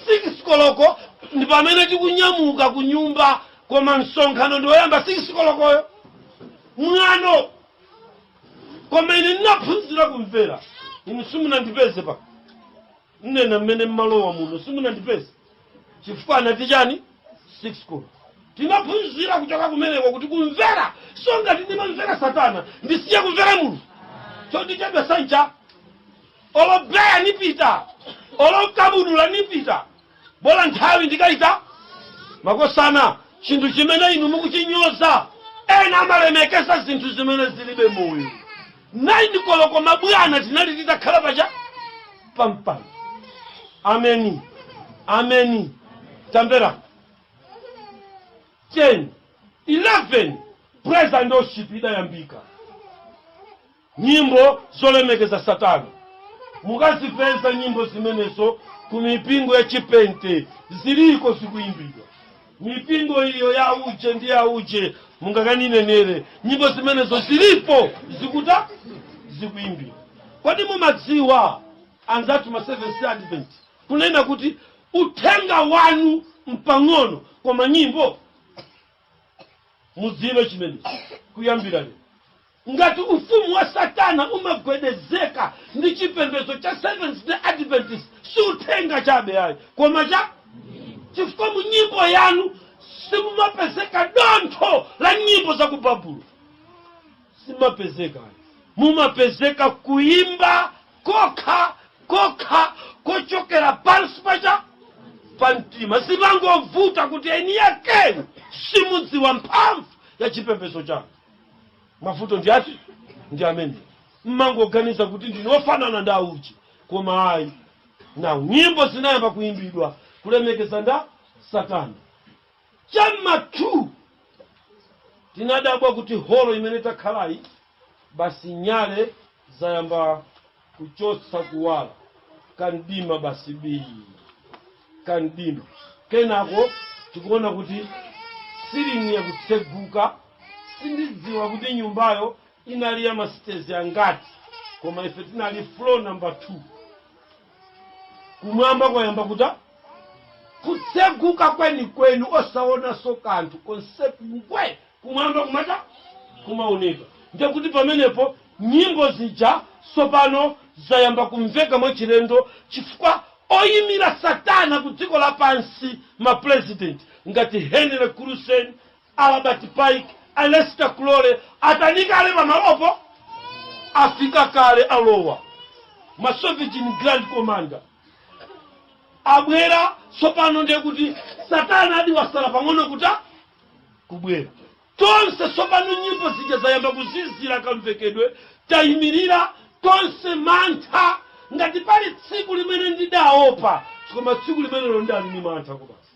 6 koloko ndi pamene tikunyamuka ku nyumba, koma msonkhano ndi woyamba 6 kolokoyo. Mwano! Koma ine ndinaphunzira kumvera. Inu simunandipeze pa nnena mmene mmalowa muno, simunandipeze chifukwa anati chani? 6 koloko. Tinaphunzira kuchoka kumeneko kuti kumvera. So ngati ndimamvera Satana, ndisiye kumvera Mulungu? Chondichedwa sancha, olobeya nipita, olokabudula nipita, bola nthawi ndikaita. Makosana, chinthu chimene inu mukuchinyoza, ena amalemekeza zinthu zimene zilibe moyo. 9 koloko mabwana tinali titakhala pacha pampando. Ameni, ameni. Tamvera, 10, 11, praise and worship idayambika, nyimbo zolemekeza Satana. Mukazipeza nyimbo zimenezo ku mipingo ya chipente, ziliko zikuimbidwa. Mipingo iyo ya uje ndi ya uje, mungakaninenere, nyimbo zimenezo zilipo, zikuta zikuimbidwa. Kodi mumadziwa, anzathu ma Seventh Advent, kunena kuti uthenga wanu mpang'ono koma nyimbo? Mudziwe chimenechi kuyambira lero: ngati ufumu wa Satana umagwedezeka ndi chipembedzo cha Seventh Day Adventist, si uthenga chabe ayi, koma cha chifukwa mu nyimbo yanu simumapezeka dontho la nyimbo za ku Babulo, simapezeka. Mumapezeka kuimba kokha kokha kochokera pansi pacha. Pa mtima zimangovuta kuti eni yakenu simudziwa mphamvu ya chipembedzo chanu. Mavuto ndi ati? Ndi amene mmangoganiza kuti ndinu ofanana ndi auchi, koma ayi. Now, nyimbo zinayamba kuimbidwa kulemekeza nda Satana. Chamma 2 tinadabwa kuti holo imene takhalayi, basi nyale zayamba kuchotsa kuwala, kamdima basi bii, kamdima. Kenako tikuona kuti ceiling yakutseguka. Sindidziwa kuti nyumbayo inali ya masitezi angati, koma ife tinali floor number 2. Kumwamba kwayamba kuta kutseguka kwenikweni, osaonanso kanthu konse, ngwe, kumwamba kumata kumaoneka. Ndekuti pamenepo nyimbo zija tsopano zayamba kumveka mwachilendo, chifukwa oyimira Satana ku dziko lapansi, mapresident ngati Henry Crusen, Albert Pike, Aleister Crowley, atanikale pamalopo, afika kale, alowa. Masovereign grand commander abwera tsopano. Ndiye kuti Satana adi wasala pang'ono kuta kubwera. Tonse tsopano nyimbo zija zayamba kuzizira kamvekedwe, tayimirira tonse mantha. Ngati pali tsiku limene ndidaopa, koma tsiku limenelo ndali ni mantha kubasi.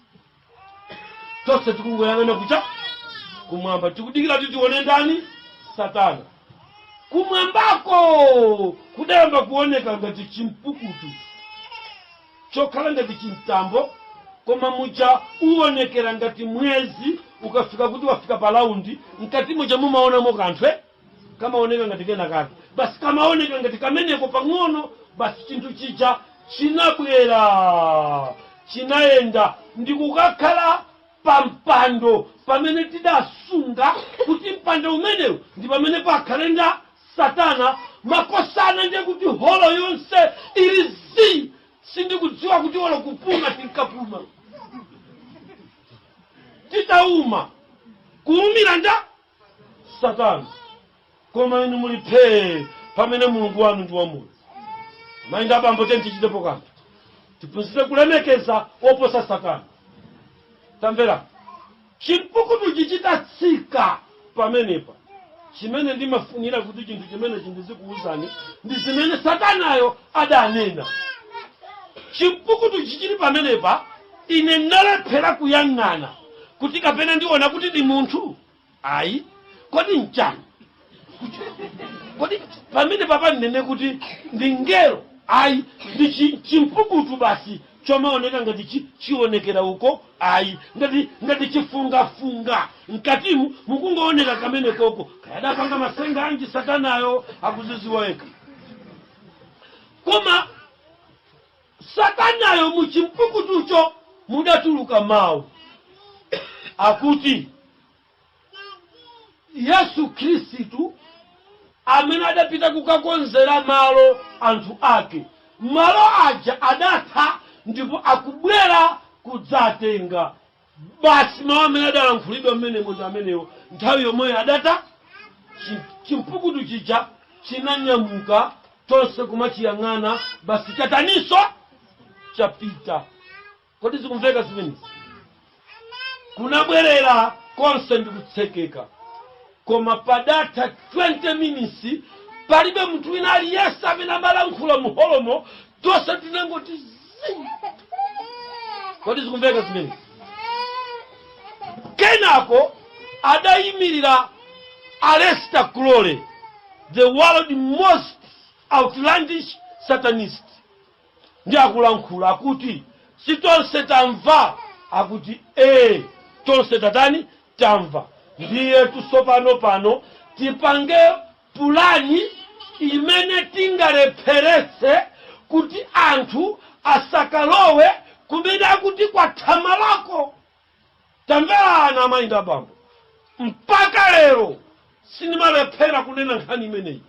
Tonse tikungoyang'ana kucha kumwamba, tikudikira kuti tione ndani? Satana. Kumwambako kudayamba kuoneka ngati chimpukutu chokhala ngati chimtambo, koma muja uonekera ngati mwezi ukafika kuti wafika pa round, mkati muja mumaonamo kanthu kamaoneka ngati kena kake, basi kamaoneka ngati kameneko pang'ono. Basi chinthu chija chinabwera, chinayenda ndikukakhala pa mpando pamene tidasunga kuti mpando umenewu ndi pamene pakhale nda Satana. Makosana, ndiye kuti holo yonse ili zii. Sindikudziwa kuti olo kupuma tinkapuma titauma, kuumira nda Satana. Koma inu muli phee pamene Mulungu wanu ndi wamoyo. Mayi ndi abambo, tiyeni tichitepo kanthu, tiphunzire kulemekeza oposa Satana. Tamvera, chimpukutuchi chitatsika pamenepa, chimene ndimafunira kuti chinthu chimenechi ndizikuwuzani ndi zimene Satanayo adanena. Chimpukutuchi chili pamenepa, ine ndinalephera kuyang'ana kuti kapena ndiona kuti ndi munthu, ayi. Kodi nchani? Kodi pamene papa ndinene kuti ndi ngelo? Ayi, ndi chimpukutu basi chomaoneka ngati chionekera uko, ayi, ngati chifungafunga, mkatimu mukungooneka kamene koko. Kayadapanga masenga anji Satanayo, akuziziwa yekha. Koma Satanayo, muchimpukutucho mudatuluka mawu akuti Yesu Khristu amene adapita kukakonzera malo anthu ake, malo aja adatha ndipo akubwera kudzatenga. Basi, mawu amene adalankhulidwa mmenemo ndi amenewo. Nthawi yomweyo adata chimpukutu chija chinanyamuka, tonse kumachiyang'ana, basi chataninso? Chapita. Kodi zikumveka zimenezi? Kunabwerera konse ndikutsekeka, koma padatha 20 minutes palibe munthu wina aliyense amene amalankhula muholomo, tonse tinangoti zi. Kodi zikumveka zimenezi? Kenako adayimirira Aleister Crowley, the world most outlandish satanist, ndi akulankhula akuti, "Si tonse tamva?" Akuti, "Ee, tonse tatani? Tamva. Ndiye tsopano pano tipange pulani imene tingalepheretse kuti anthu asakalowe kumene akuti kwathamalako." Tamverani, amayi ndi abambo, mpaka lero sindimalephera kunena nkhani imeneyi.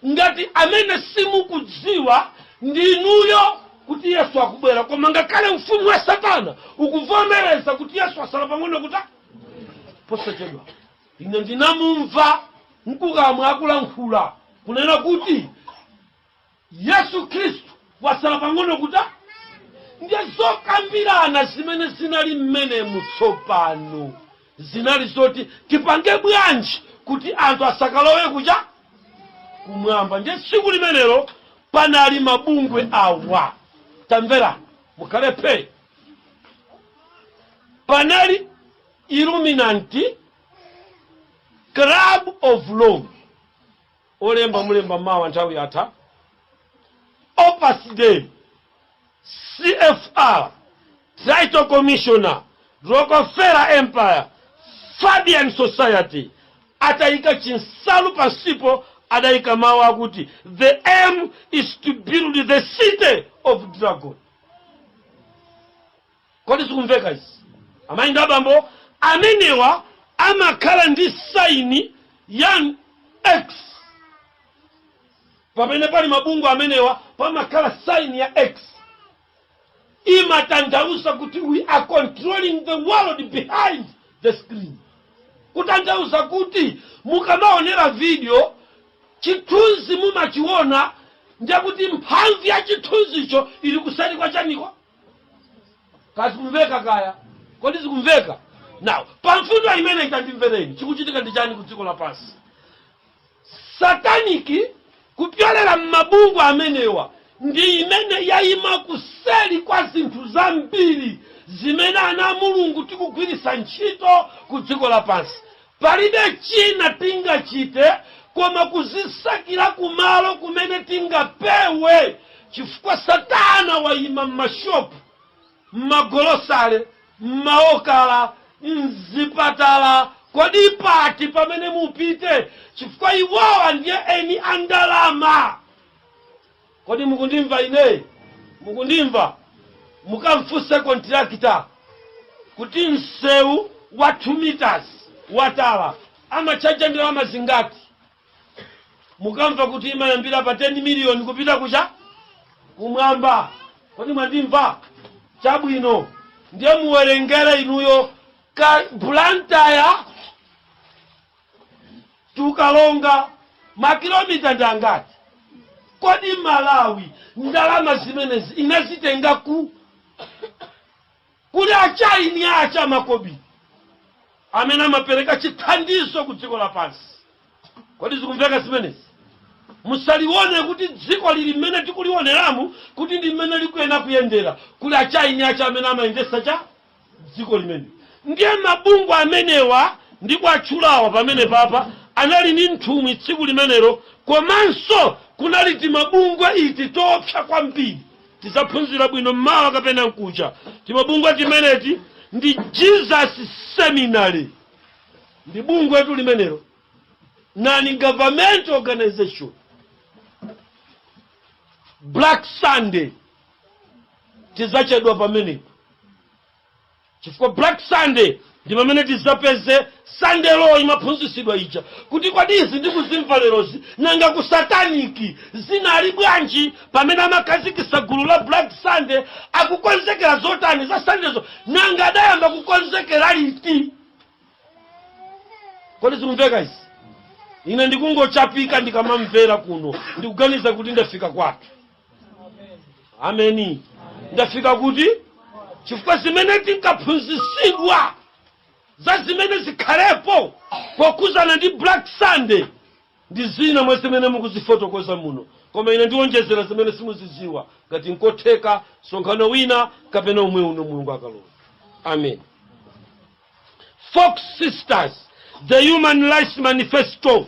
Ngati amene simukudziwa ndinuyo kuti Yesu akubwera, koma ngakhale mfumu wa Satana ukuvomereza kuti Yesu asala pang'ono kuta posachedwa. Ine ndinamumva mkukamwa akulankhula kunena kuti Yesu Khristu wasala pang'ono kuta. Ndiye zokambirana zimene zinali mmenemu tsopano zinali zoti tipange bwanji kuti anthu asakalowe kucha kumwamba. Ndiye tsiku limenelo panali mabungwe awa, tamverani, mukhale phe. Panali Illuminati, Club of Rome, olemba mulemba mawa, nthawi yatha, Opus Dei, CFR, Trilateral Commissioner, Rockefeller Empire, Fabian Society. Atayika chinsalu pansipo, adayika mawu akuti, "The aim is to build the city of dragon." Kodi zikumveka izi, amayi ndi abambo? Amenewa amakhala ndi sign ya X. Pamene pali mabungwe amenewa pamakhala sign ya X, imatanthauza kuti we are controlling the world behind the screen. Kutanthauza kuti mukamaonera video, chithunzi mumachiona, ndiye mphamvu ya chithunzicho ili kuseri kwa chaniko. Kazikumveka kaya? Kodi zikumveka? Now, pamfundo imene itandimvereni, chikuchitika ndi chani ku dziko lapansi? Satanic kupyolera m'mabungwe amenewa ndi imene yayima kuseri kwa zinthu zambiri zimene ana a Mulungu tikugwiritsa ntchito ku dziko lapansi. Palibe china tingachite koma kuzisakira kumalo kumene tingapewe, chifukwa Satana wayima m'mashopu, m'magolosale, m'maokala, mzipatala. Kodi pati pamene mupite? Chifukwa iwowa ndiye eni andalama. Kodi mukundimva ine? Mukundimva? Mukamfunse contractor kuti msewu wa 2 meters watala amachaja ndalama zingati. Mukamva kuti imayambira pa 10 miliyoni kupita kucha kumwamba. Kodi mwandimva? Chabwino, ndiye muwerengere inuyo ka Blantyre tukalonga makilomita ndi angati? Kodi Malawi ndalama zimenezi inazitenga ku kuli achaini acha makobiri amene amapereka chithandizo ku dziko lapansi? Kodi zikumveka zimenezi? Musalione kuti dziko lili mmene tikulioneramu kuti ndi mmene likuyena kuyendera. Kuli achaini acha amene amayendesa cha dziko limene. Ndiye mabungwe amenewa ndi kuatchulawa pamene papa anali ndi nthumwi tsiku limenelo, komanso kunali timabungwe iti toopsa kwambiri. Tidzaphunzira bwino mmawa kapena mkucha. Timabungwe timeneti ndi Jesus Seminary, ndi bungwetu limenelo, non government organization, Black Sunday. Tidzachedwa pamenepo chifukwa Black Sunday ndi pamene tidzapeze Sunday law imaphunzitsidwa ija, kuti kodi izi ndikuzimva lerozi, nanga ku satanic zinali bwanji pamene amakhazikitsa gulu la Black Sunday? Akukonzekera zotani za Sundayzo? Nanga adayamba kukonzekera liti? Kodi zikumveka izi? Ine ndikungochapika ndikamamvera kuno, ndikuganiza kuti ndafika kwathu. Ameni. Ndafika kuti, chifukwa zimene tinkaphunzitsidwa za zimene zikhalepo pokhuzana ndi Black Sunday ndi zina mwa zimene mukuzifotokoza muno, koma ine ndiwonjezera zimene simuziziwa, ngati nkotheka msonkhano wina kapena umwe uno, Mulungu akalola. Amen. Fox Sisters, the Human Rights Manifesto.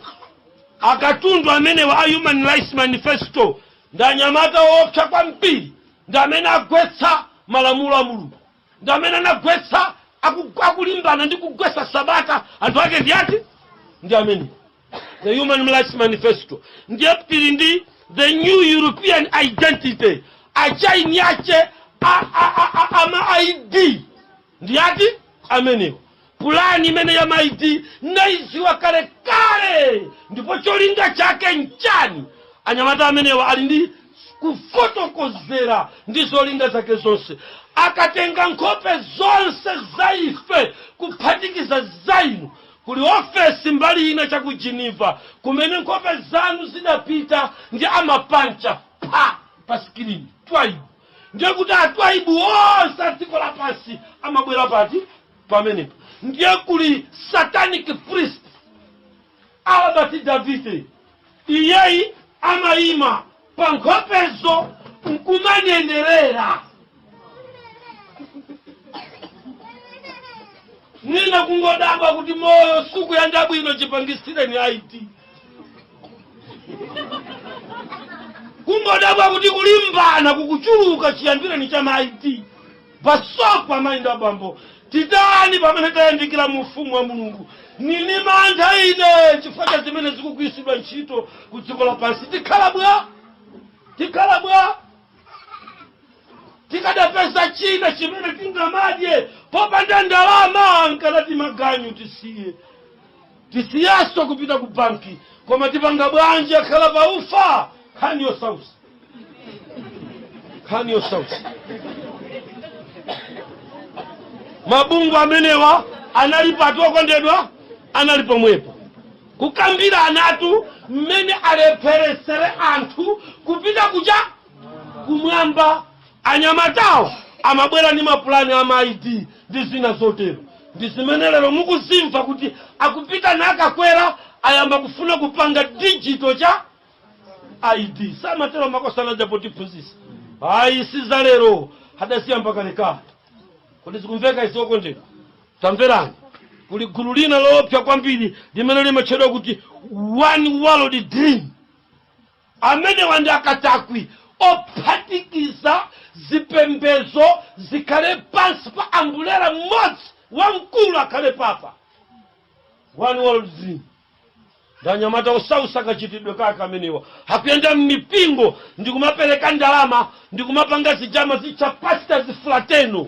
Akatundu amenewa a Human Rights Manifesto ndi anyamata woopsa kwambiri, ndi amene agwetsa malamulo a Mulungu, ndi amene anagwetsa, akulimbana ndi kugwetsa sabata. Anthu ake ndi ati? Ndi amene the Human Rights Manifesto. Ndiye tili ndi the New European Identity, achaini ache ama ID ndi ati amenewa? Pulani imene ya ma ID naiziwa kale kale, ndipo cholinga chake nchani? Anyamata amenewa ali ndi kufotokozera ndi zolinga zake zonse. Akatenga nkhope zonse za ife kuphatikiza za inu, kuli ofesi mbali ina cha ku Geneva kumene nkhope zanu zidapita, ndi amapancha pa screen twainu. Ndiye kuti atwaibu onse a dziko lapansi amabwera pati? Pamenepo. Ndiye kuli satanic priest Albert Davide, iyeyi amayima pa nkhopezo nkumanenerera. Mwina kungodabwa kuti moyo sukuyenda bwino chipangisireni ID. Kungodabwa kuti kulimbana kukuchuluka chiyambireni cha ma ID. Basop amayi ndi abambo, titani pamene tayandikira mu ufumu wa Mulungu? Nili mantha ine chifukwa cha zimene zikugwiritsidwa ntchito ku dziko lapansi. Tikhala bwa? Tikhala bwa? Tikadapeza china chimene tingamadye popanda ndalama, nkanati maganyu tisiye, tisiyenso kupita ku banki, koma tipanga bwanji? Akhala paufa. Nkhani yosausa, nkhani yosausa. Mabungwe amenewa anali pati, okondedwa? Anali pomwepo kukambirana mmene alepheresere anthu kupita kucha kumwamba. Anyamatawo amabwera ndi mapulani a ma ID ndi zina zotero, ndi zimene lero mukuzimva kuti akupita nakakwera, ayamba kufuna kupanga digital cha ID. Samatero makosana aja potiphunzitsa? Ayi, si za lero, adaziyamba kalekale. Kodi zikumveka izi, okondedwa? Tamverani, kuli gulu lina loopsa kwambiri limene limatchedwa kuti One World Dream. Amenewa ndi akatakwi ophatikiza zipembezo zikhale pansi pa umbrella mmodzi, wamkulu akhale papa. One World Dream ndi anyamata osausa kachitidwe kake amenewa, akuyenda m'mipingo ndikumapereka ndalama ndikumapanga zijama zitcha pastors fraternal.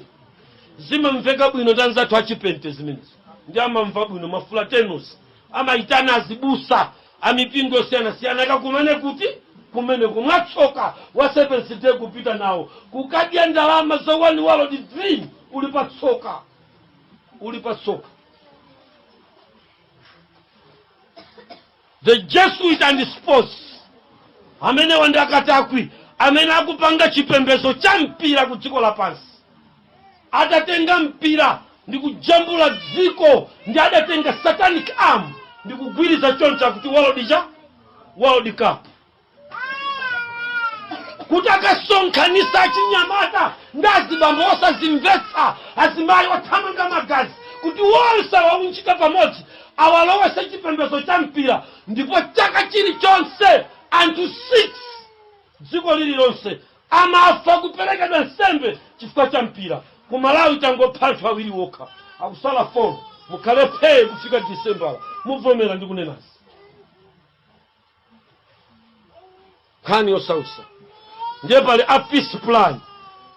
Zimamveka bwino ndi anzathu achipente zimenezi, ndi amamva bwino ma fraternals. Amayitana azibusa amipingo yosiyanasiyana akakumane kuti kumeneko. Mwatsoka wa Seventh Day kupita nawo kukadya ndalama za One World Dream, uli patsoka, uli patsoka. The Jesuit and Sports, amenewa ndi akatakwi amene akupanga chipembedzo cha mpira ku dziko lapansi. Atatenga mpira ndi kujambula dziko, ndi adatenga satanic arm ndi kugwiriza choncho kuti world cha World Cup, kuti akasonkhanisa achinyamata ndi azibambo osazimvetsa, azimayi othamanga magazi, kuti wonse awaunjika pamodzi, awalowese chipembedzo cha mpira. Ndipo chaka chilichonse anthu 6 dziko lililonse amafa kuperekedwa nsembe chifukwa cha mpira. Ku Malawi tangopha anthu awiri wokha, akusala 4. Mukhale phee kufika Disembala, muvomera ndi kunenazi. Nkhani yosausa. Ndiye pali a Peace Plan,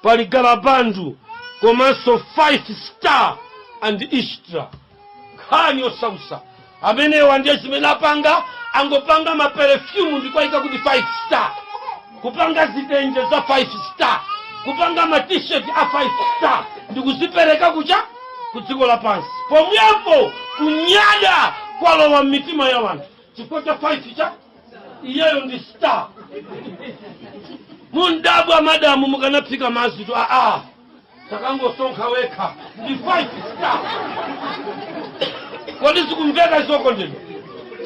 pali Galabandu, komanso Five Star and Istra. Nkhani yosausa. Amenewa ndiye zimene apanga, angopanga maperefyumu ndikuayika kuti Five Star, kupanga zitenje za Five Star, kupanga ma T-shirt a Five Star ndikuzipereka kucha ku dziko lapansi. Pomwepo kunyada kwalowa m'mitima ya wanthu chifukwa cha 5 cha iyeyo ndi star. Mundabwa madamu mukanaphika mazi tu aa takangosonkha wekha ndi 5 star. Kodi zikumveka izokondedwa?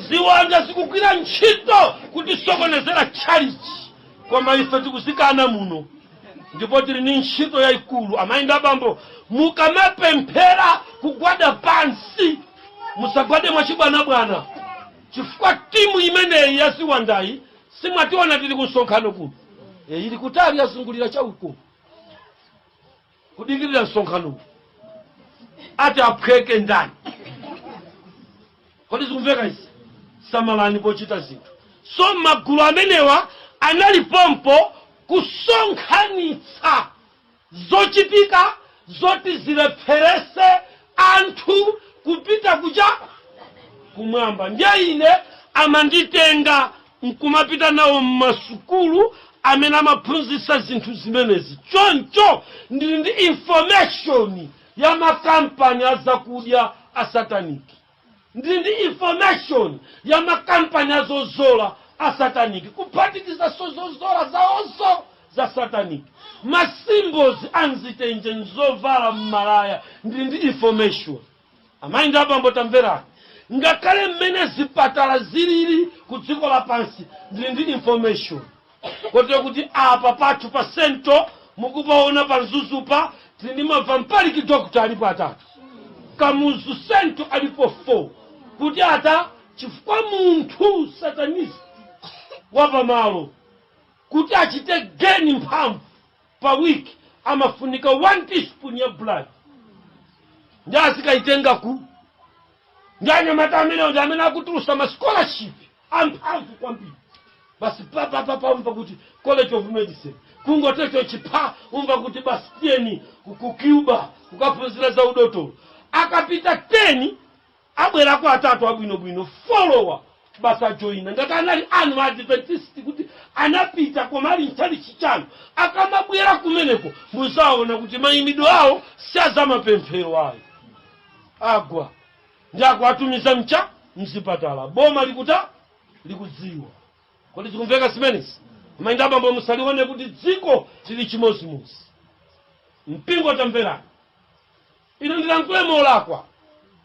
Ziwanda zikugwira ntchito kutisokonezera tchalichi, koma ife tikuzikana muno, ndipo tili ni ntchito yayikulu. Amayi ndi abambo, mukamapemphera kugwada pansi, musagwade mwachibwanabwana, chifukwa timu imeneyi ya ziwandayi, simwationa tili ku msonkhano kuno? E, ili kutali, yazungulira chauko kudikirira msonkhanowu ati aphweke ndani. Kodi zikumveka izi? Samalani pochita zinthu. So magulu amenewa anali pompo kusonkhanitsa zochitika zoti zilepherese anthu kupita kucha kumwamba. Ndiye ine amanditenga nkumapita nawo mmasukulu amene amaphunzitsa zinthu zimenezi. Choncho ndili ndi information ya makampani azakudya a satanic, ndili ndi information ya makampani azozola a satanic, kuphatikiza zozola zawonso za satanic. Ma symbols a mzitenje, mzovala, mmalaya, ndili ndi information. Amayi ndi abambo, tamverani. Ngakhale mmene zipatala zilili ku dziko lapansi, ndili ndi information, kotero kuti apa pathu pa Central mukupaona pa Mzuzupa, tili ndi ma vampiric doctor alipo atatu, Kamuzu Central alipo 4, kuti ata chifukwa munthu satanist wapamalo kuti achite gain mphamvu pa week amafunika 1 teaspoon ya blood, ndi azikaitenga ku ndi anyamata amenewo ndi amene akutulusa ma scholarship amphamvu kwambiri. Basi papapapa umva kuti College of Medicine, kungotecho chipha umva kuti basi tiyeni ku Cuba kukaphunzira za udotolo. Akapita 10, abwerako atatu abwinobwino, follower basi ajoyina. Ngati anali anu Adventist kuti anapita koma ali mchalichi chanu, akamabwera kumeneko muzaona kuti mayimidwe awo si azamapemphero ayo, agwa ndi akuatumiza mcha mzipatala. Boma likuta likudziwa. Kodi zikumveka zimenezi, amayi ndi abambo? Musalione kuti dziko lili chimozimozi. Mpingo, tamverani, ine ndilankhule molakwa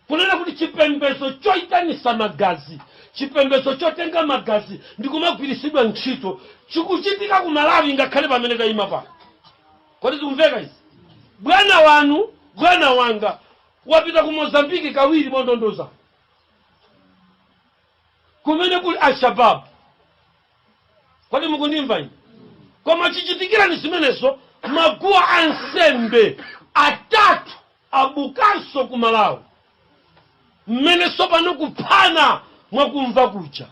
kunena kuti chipembedzo choyitanisa magazi, chipembedzo chotenga magazi ndikumagwirisidwa ntchito, chikuchitika ku Malawi ngakhale pamene tayima pano. Kodi zikumveka izi? Bwana wanu, bwana wanga wapita ku Mozambiki kawiri mondondoza kumene kuli Alshababu. Kodi mukundimva ine? Koma chichitikirani zimenezo, maguwa ansembe atatu abukanso ku Malawi, mmene sopano kuphana mwakumva kuja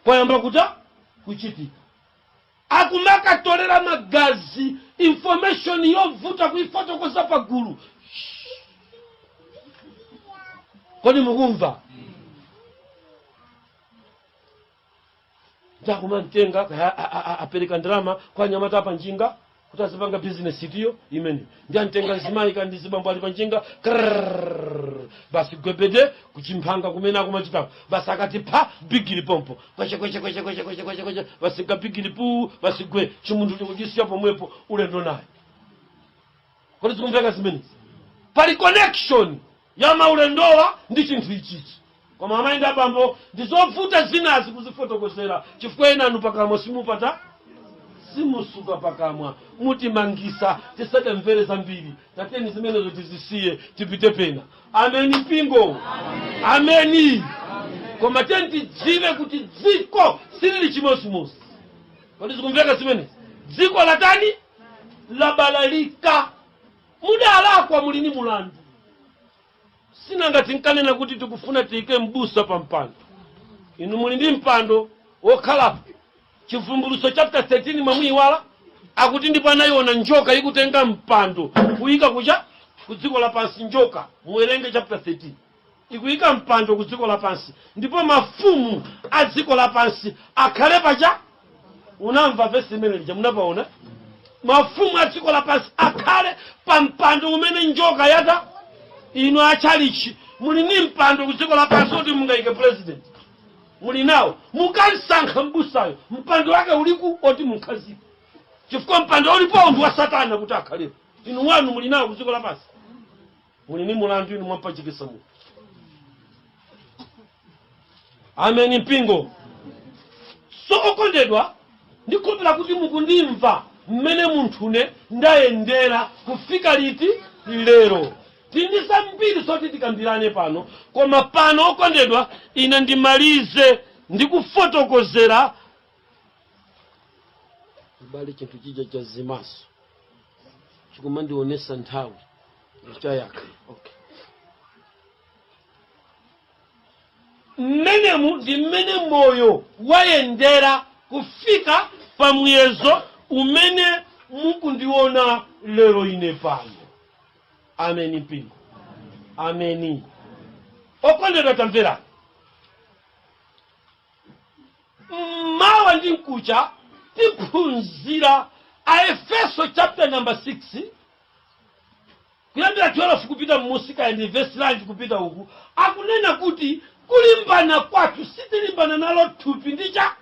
kwayamba kuta kuchitika, akumakatolera magazi. Information yovuta kuifotokoza pagulu. Kodi mukumva? Ndakumamtenga kaya apereka ndalama kwa anyamata apa njinga kuti azipanga bizinesi itiyo imene ndi amtenga mzimayi kandi zibambo ali panjinga, krrrr, basi gwebede kuchimphanga kumene akumachitako. Basi akati pha bigiri pompo, kweche kweche kweche kweche kweche kweche kweche, basi kabigiri pu, basi gwe, chimunthu chikuchisiya pomwepo, ulendo naye. Kodi zikumveka zimenezi? Pali connection ya maulendowa ndi chinthu ichichi. Koma amayi ndi abambo, ndizovuta zinazi kuzifotokozera chifukwa enanu pakamwa simupata, simusuka pakamwa, mutimangisa tisadamvere zambiri. Tateni zimenezo tizisiye, tipite pena. Ameni mpingo, ameni. Koma teni tidziwe kuti dziko silili chimozimozi. Kodi zikumveka zimenezi? Dziko latani? Labalalika. Mudalakwa, muli ni mulandu. Sinanga tinkanena kuti tikufuna tiyike mbusa pa mpando? Inu muli ndi mpando wokhalapo. Chivumbulutso chapter 13 mwamuyiwala? Akuti ndipo anayiona njoka ikutenga mpando kuyika kucha ku dziko lapansi. Njoka, muwerenge chapter 13, ikuyika mpando ku dziko lapansi, ndipo mafumu a dziko lapansi akhale pacha. Unamva vesi imene lija? Munapaona? Mafumu a dziko lapansi akhale pa mpando umene njoka yata. Inu achalichi muli ni mpando ku dziko lapansi kuti mungayike president, muli nawo. Mukansankha mbusayo, mpando wake uliku oti munkhazike? Chifukwa mpando ulipo ndi wa satana kuti akhalepo. Inu wanu muli nawo ku dziko lapansi? Muli ni mulandu inu, mwampachikisa munthu. Ameni mpingo. So okondedwa, ndikhulupira kuti mukundimva mmene munthune ndayendera kufika liti lero. Tindi zambiri zoti tikambirane pano, koma pano okondedwa, ine ndimalize ndikufotokozera abale chinthu chija cha zimaso chikumandionesa nthawi chayaka. Okay, mmenemu ndi mmene moyo wayendera kufika pa muyezo umene mukundiona lero ine pano. Ameni mpingo, ameni. Okondedwa, tamverani, mawa ndi mkucha tiphunzira Aefeso chapter number 6 kuyambira 12 kupita mmusi, kaya ndi vesi lanji kupita uku. Akunena kuti kulimbana kwathu sitilimbana nalo thupi ndi cha,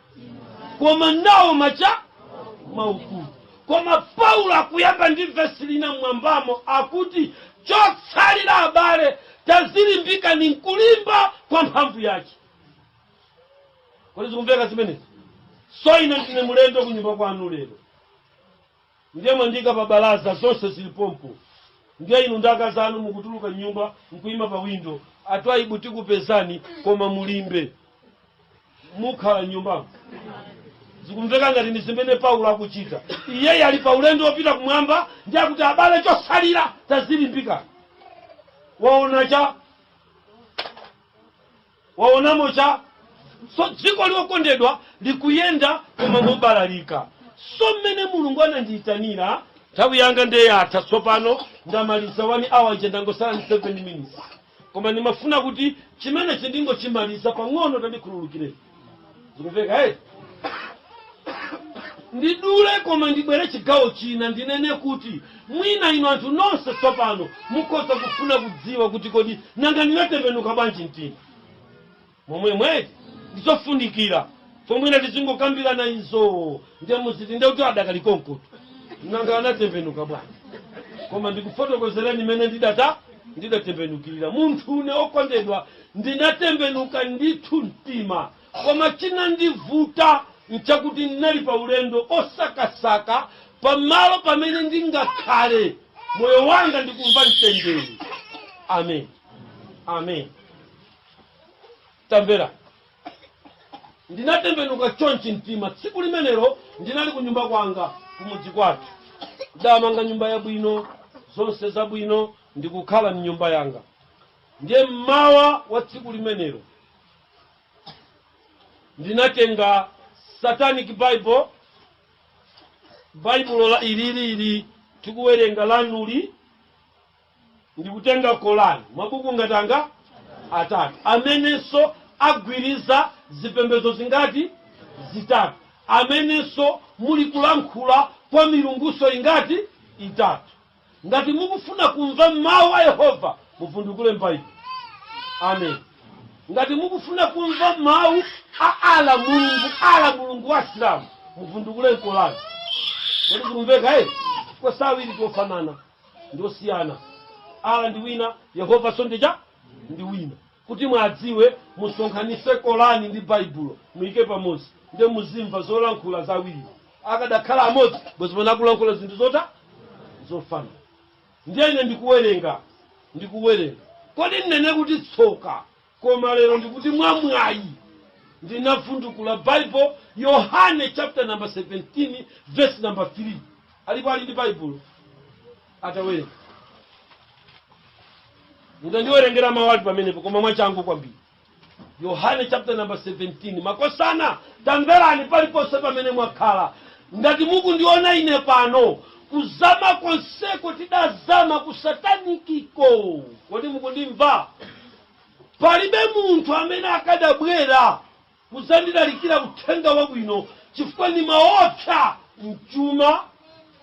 koma nawo macha maukulu. Koma Paulo akuyamba ndi vesi lina mmwambamo, akuti, Chotsalira, abale, tazilimbikani nkulimba kwa mphamvu yache. Kodi zikumveka zimenezi? So ine ndine mulendo kunyumba kwanu lero, ndiye mwandika pa balaza, zonse zili pompo. Ndiye inu ndi akazi anu mukutuluka nyumba nkuyima pa windo, "Atwaibu, tikupezani, koma mulimbe." Mukhala nyumbamo? Zikumveka ngati ndi zimene Paulo akuchita. Iyeyi ali pa ulendo wopita kumwamba, ndi akuti, "Abale, chosalira tazilimbika." Waona cha waonamo cha. So dziko liokondedwa likuyenda koma mobalalika. So mmene Mulungu anandiyitanira, nthawi yanga ndiye yatha tsopano, ndamaliza 1 hour ije, ndangosala ndi 7 minutes, koma ndimafuna kuti chimenechi ndingochimaliza pang'ono, tandikhululukireni. Zikumveka? Hey, ndidule koma ndibwere chigawo china. Ndinene kuti mwina inu anthu nonse tsopano mukhoza kufuna kudziwa kuti kodi nanga ndinatembenuka bwanji mtima momwemwe. Ndizofunikira pomwina tizingokambirana izo, ndiye muziti ndiye kuti adakali konkoto, nanga anatembenuka bwanji? Koma ndikufotokozereni mmene ndidatembenukirira. Munthu une okondedwa, ndinatembenuka ndithu mtima, koma chinandivuta nchakuti ndinali pa ulendo osakasaka pamalo pamene ndingakhale moyo wanga ndikumva mtendere. Amen, amen. Tamvera, ndinatembenuka chonchi mtima. Tsiku limenelo ndinali ku nyumba kwanga kumudzi kwathu, ndamanga nyumba yabwino, zonse zabwino, ndikukhala mnyumba yanga. Ndiye mmawa wa tsiku limenelo ndinatenga Satanic Bible, Baibulo la ilili tikuwerenga lanuli, ndikutenga Korani, mabuku ngatanga atatu amenenso agwiriza zipembedzo zingati? Zitatu, amenenso muli kulankhula kwa milunguso ingati? Itatu. Ngati mukufuna kumva mawu a Yehova, muvundukule m'Baibulo. Amen. Ngati mukufuna kumva mawu a Ala, Mulungu Ala, Mulungu wa Asilamu, muvundukule mKorani. Kodi zikumveka? Eh, kosawiri tofanana ndiosiyana. Ala ndi wina, Yehova so ndija ndi wina. Kuti mwadziwe, musonkhanise Korani ndi Baibulo, muyike pamodzi, ndiye muzimva zolankhula zawiri. Akadakhala amodzi, bwezi pano akulankhula zinthu zofanana. Ndiye ine ndikuwerenga, ndikuwerenga. Kodi ndinene kuti tsoka, koma lero ndikuti mwamwayi ndinavundukula Bible, Yohane chapter number 17 verse number 3. Alipo ali ndi Baibulo atawerenga? Mutandiwerengera mawu ali pamenepo, koma mwachangu kwambiri. Yohane chapter number 17. Makosana, tamverani, paliponse pamene mwakhala, ngati mukundiona ine pano, kuzama konseko tidazama ku satanikiko. Kodi mukundimva? Palibe munthu amene akadabwera kuzandilalikira uthenga wabwino, chifukwa ndimaopsa mchuma,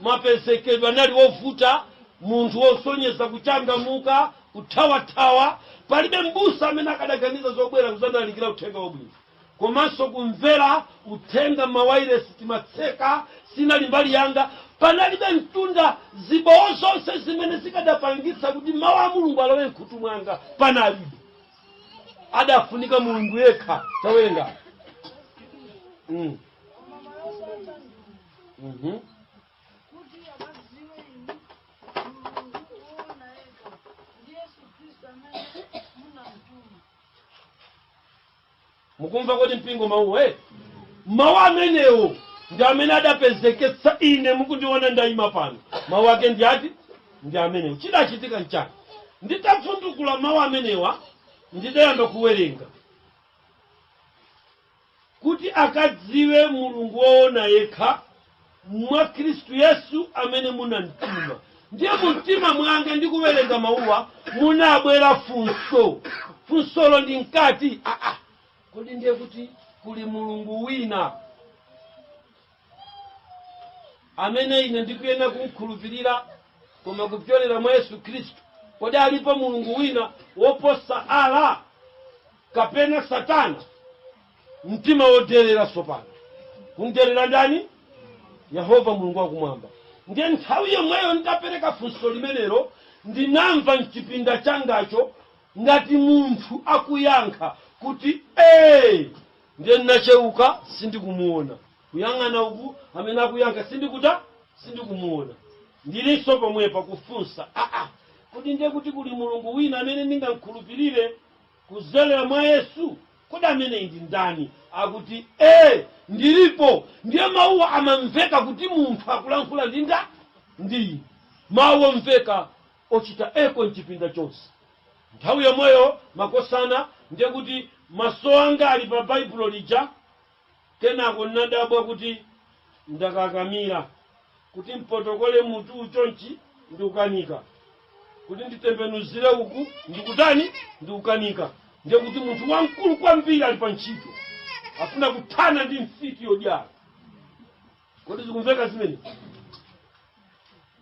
mapezekedwe anali ovuta, munthu wosonyeza kuchangamuka, kuthawathawa. Palibe mbusa amene akadaganiza zobwera kuzandilalikira uthenga wabwino, komanso kumvera uthenga mawairesi timatseka, sinali mbali yanga. Panalibe mtunda, zibowo zonse zimene zikadapangitsa kuti mawu a Mulungu alowe mkhutu mwanga panalibe. Adafunika Mulungu yekha. Tawerenga. Koma moyo wosatha ndi uwu, kuti akadziwe inu Mulungu woona yekha, ndi Yesu Khristu amene munamtuma. Mukumva kodi mpingo mawuwo? Eh, mawu amenewo ndi amene adapezeketsa ine mukundiona ndayima pano. Mawu ake ndi ati? Ndi amenewo. Chidachitika nchani? Nditavundukula mawu amenewa, ndidayamba kuwerenga kuti akadziwe Mulungu woona yekha mwa Khristu Yesu amene munamtuma. Ndiye mumtima mwanga ndikuwerenga mawuwa munabwera funso. Funsolo ndi nkati, "Aa, kodi ndiye kuti kuli Mulungu wina amene ine ndikuyenera kumkhulupirira koma kupyolera mwa Yesu Khristu? Kodi alipo Mulungu wina woposa Ala kapena Satana?" Mtima woderera sopano. Kumderera ndani? Yehova Mulungu wakumwamba. Ndiye nthawi yomweyo nditapereka funso limenelo, ndinamva mchipinda changacho ngati munthu akuyankha kuti ee. Ndiye ndinacheuka, sindikumuona. Kuyang'ana uku, amene akuyankha sindikuta sindikumuona. Ndilinso pomwepa kufunsa, aa, kodi ndiye kuti kuli Mulungu wina amene ndingamkhulupirire kuzelera mwa Yesu? Kodi ameneyi ndi ndani? Akuti ee, ndilipo. Ndiye mawuwa amamveka kuti munthu akulankhula ndi nda ndi mawu omveka ochita echo mchipinda chonse. Nthawi yomweyo, makosana, ndiye kuti maso anga ali pa Baibulo lija. Kenako ndinadabwa kuti ndakakamira kuti mpotokole mutu chonchi, ndikukanika. Kuti nditembenuzire uku, ndikutani, ndikukanika. Ndiye kuti munthu wamkulu kwambiri ali pa ntchito, afuna kuthana ndi mfiti yodyala. Kodi zikumveka zimene?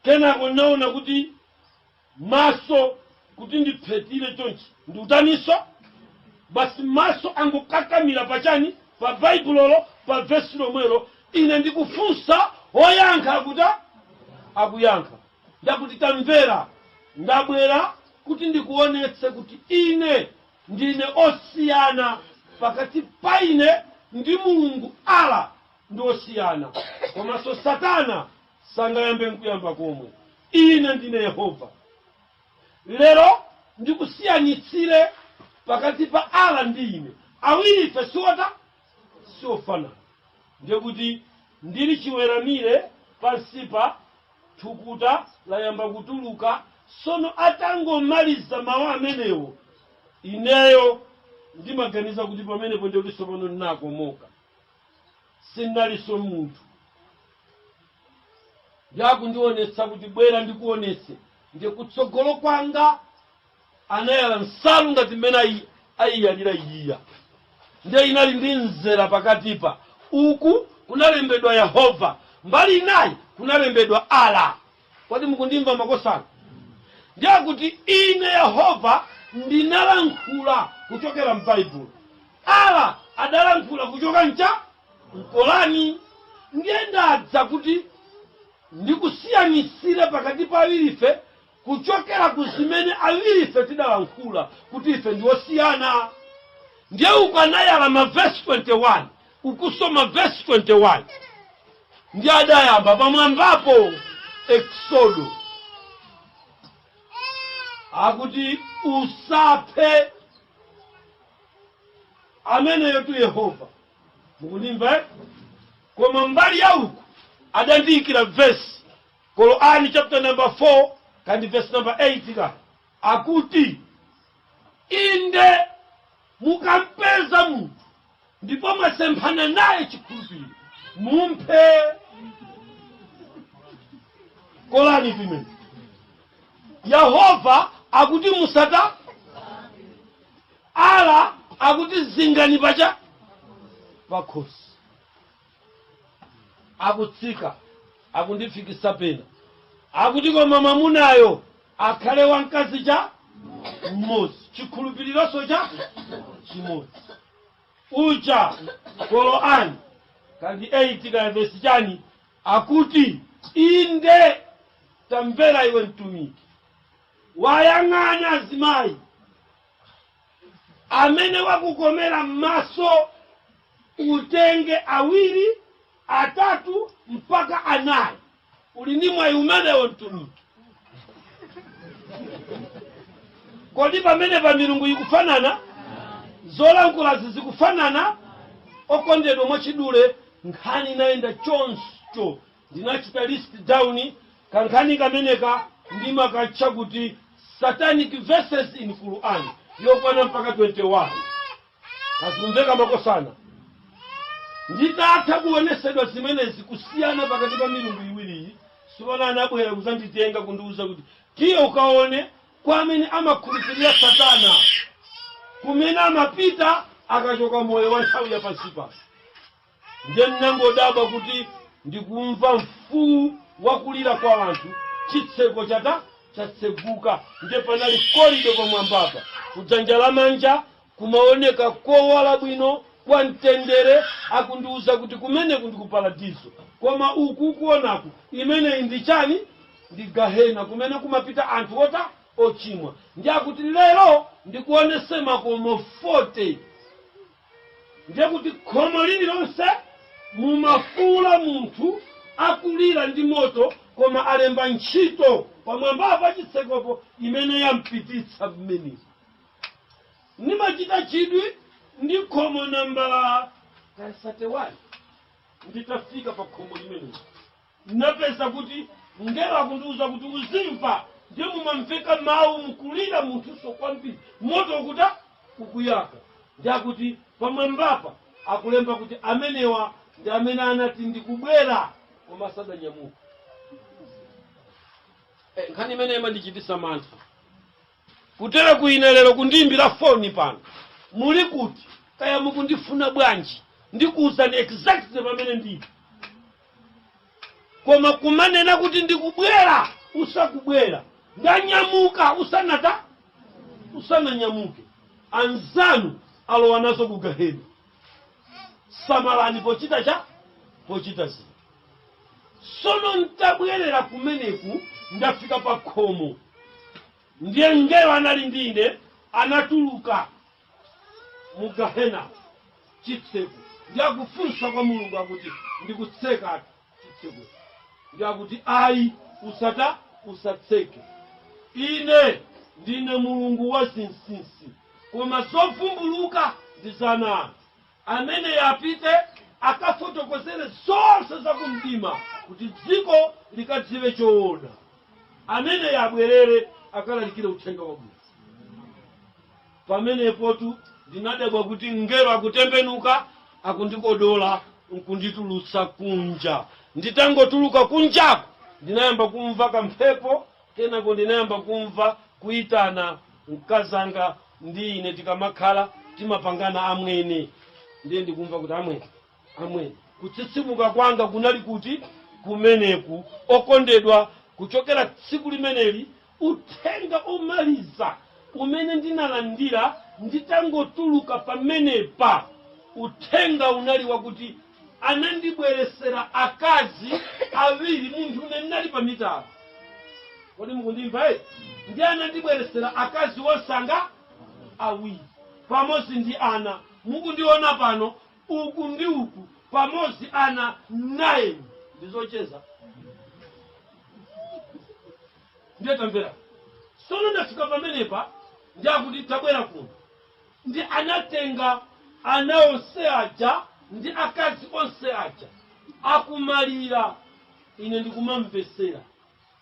Kenako ndinaona kuti maso kuti ndiphetire chonchi, ndikutaninso, basi maso angokakamira pachani? Pa Baibulolo, pa vesi lomwelo. Ine ndikufunsa, woyankha akuta akuyankha. Ndakuti, tamvera, ndabwera kuti ndikuonetse kuti ine ndine osiyana. Pakati pa ine ndi Mulungu Allah ndi osiyana, komanso Satana sangayambe nkuyamba komwe. Ine ndine Yehova. Lero ndikusiyanitsire pakati pa Allah ndi ine. Awiri ife siwota siofanana. Ndiye kuti ndili chiweramire pansipa, thukuta layamba kutuluka. Sono atangomaliza mawu amenewo, ineyo ndimaganiza kuti pamenepo ndiye kuti tsopano ndinakomoka, sindinalinso munthu. Ndakundionetsa kuti bwera ndikuonetse. Ndiye kutsogolo kwanga anayala nsalu ngati mmene ayiyalira iyiya. Ndiye inali ndi mzera pakatipa. Uku kunalembedwa Yehova, mbali inayi kunalembedwa Allah. Kodi mukundimva, makosana? Ndiye kuti ine Yehova ndinalankhula kuchokera m'Baibulo, Allah adalankhula kuchoka mcha mkolani. Ndiye ndadza kuti ndikusiyanisire pakati pa awirife kuchokera ku zimene awirife tidalankhula, kuti ife ndiosiyana. Ndiye uku anayala mavesi 21, ukuso mavesi 21. Ndiye adayamba pamwambapo Exodo, akuti usaphe. Ameneyo tu Yehova, mukundimva, eh? Koma mbali ya uku adandiyikira vesi, Korani chapter number 4 kandi verse number 8 ka, akuti inde, mukampeza munthu ndipo mwasemphana naye chikhulupiriro, mumphe. Korani timene Yehova akuti musata, Allah akuti zingani pacha pakhosi. Akutsika, akundifikisa pena, akuti koma mwamunayo akhale wamkazi cha mmodzi, chikhulupirironso cha chimodzi. Uja Korani kandi 8 kaya vesi chani, akuti inde, tamvera iwe mtumiki, wayang'ana azimayi amene wakukomera m'maso, utenge awiri, atatu mpaka anayi. Uli ndi mwayi umenewo, mtumiki. Kodi pamene pa milungu ikufanana? Zolankhulazi zikufanana? Okondedwa, mwachidule nkhani inayenda choncho. Ndinachita list down kankhani kameneka, ndimakatcha kuti Satanic Verses in Quran, yokwana mpaka 21. Kazikumveka, makosana? Nditatha kuonesedwa zimenezi, kusiyana pakati pa milungu iwiriyi, sipano anabwera kuzanditenga, kundiuza kuti tiye ukaone kwa amene amakhulupirira Satana kumene amapita akachoka moyo wa nthawi ya pansi pano. Ndiye ndinangodabwa kuti ndikumva mfuwu wakulira kwa anthu, chitseko chata chatseguka. Ndiye panali corridor pamwambapa, kudzanja lamanja kumaoneka kowala bwino kwa mtendere. Akundiuza kuti kumeneku ndi ku paradizo. Koma uku ukuonaku, imeneyi ndi chani? Ndi gahena, kumene kumapita anthu ota ochimwa. Ndi akuti lero ndikuonese makomo 40. Ndiye kuti khomo lililonse mumafuula munthu akulira ndi moto, koma alemba ntchito pamwambapo pachitsekopo imene yampititsa mmenemo. Ndimachita chidwi ndi khomo nambala 31. Nditafika pa khomo limeneli, napeza kuti mngelo akundiuza kuti uzimva, ndiye mumamveka mawu, mukulira munthuso kwambiri, moto ukuta ukuyaka. Ndi akuti pamwambapa akulemba kuti amenewa ndi amene anati ndikubwera koma sadanyamuka. Nkhani imene imandichitisa mantha kutera kuine lero kundiyimbira foni pano, muli kuti, kaya mukundifuna bwanji, ndikuwuzani exactly pamene ndili. Koma kumanena kuti ndikubwera usakubwera, ndanyamuka usanata usananyamuke, anzanu alowa nazo ku gahena. Samalani pochita cha pochita zinthu. Sono ntabwerera kumeneku, ndafika pa khomo, ndiye mngelo anali ndi ine anatuluka mu gahena chitseko, ndi akufunsa kwa Mulungu akuti ndikutseka chitseko. Ndi akuti ayi, usata usatseke, ine ndine Mulungu wa zinsinsi, koma zovumbuluka ndi za ana anu amene yapite akafotokozere zonse zakumdima kuti dziko likadziwe choona, amene yabwerere akalalikire uthenga wabwino. Pamenepotu ndinadabwa kuti mngelo akutembenuka, akundikodola nkunditulutsa kunja. Nditangotuluka kunjako, ndinayamba kumva kamphepo, kenako ndinayamba kumva kuyitana. Mkazanga ndi ine tikamakhala timapangana amwene, ndiye ndikumva kuti amwene, amwene. Kutsitsimuka kwanga kunali kuti kumeneku, okondedwa. Kuchokera tsiku limeneli, uthenga omaliza umene ndinalandira nditangotuluka pamenepa, uthenga unali wakuti anandibweresera akazi awiri. Munthu une ndinali pa mitala, kodi mukundimva eti? Ndi anandibweresera akazi wosanga awiri pamodzi ndi ana. Mukundiona pano, uku ndi uku pamodzi ana 9. Ndizocheza. Ndiye tamvera, sono ndafika pamenepa, ndi akuti tabwera kuno. Ndi anatenga ana onse aja ndi akazi onse aja akumalira, ine ndikumamvesera,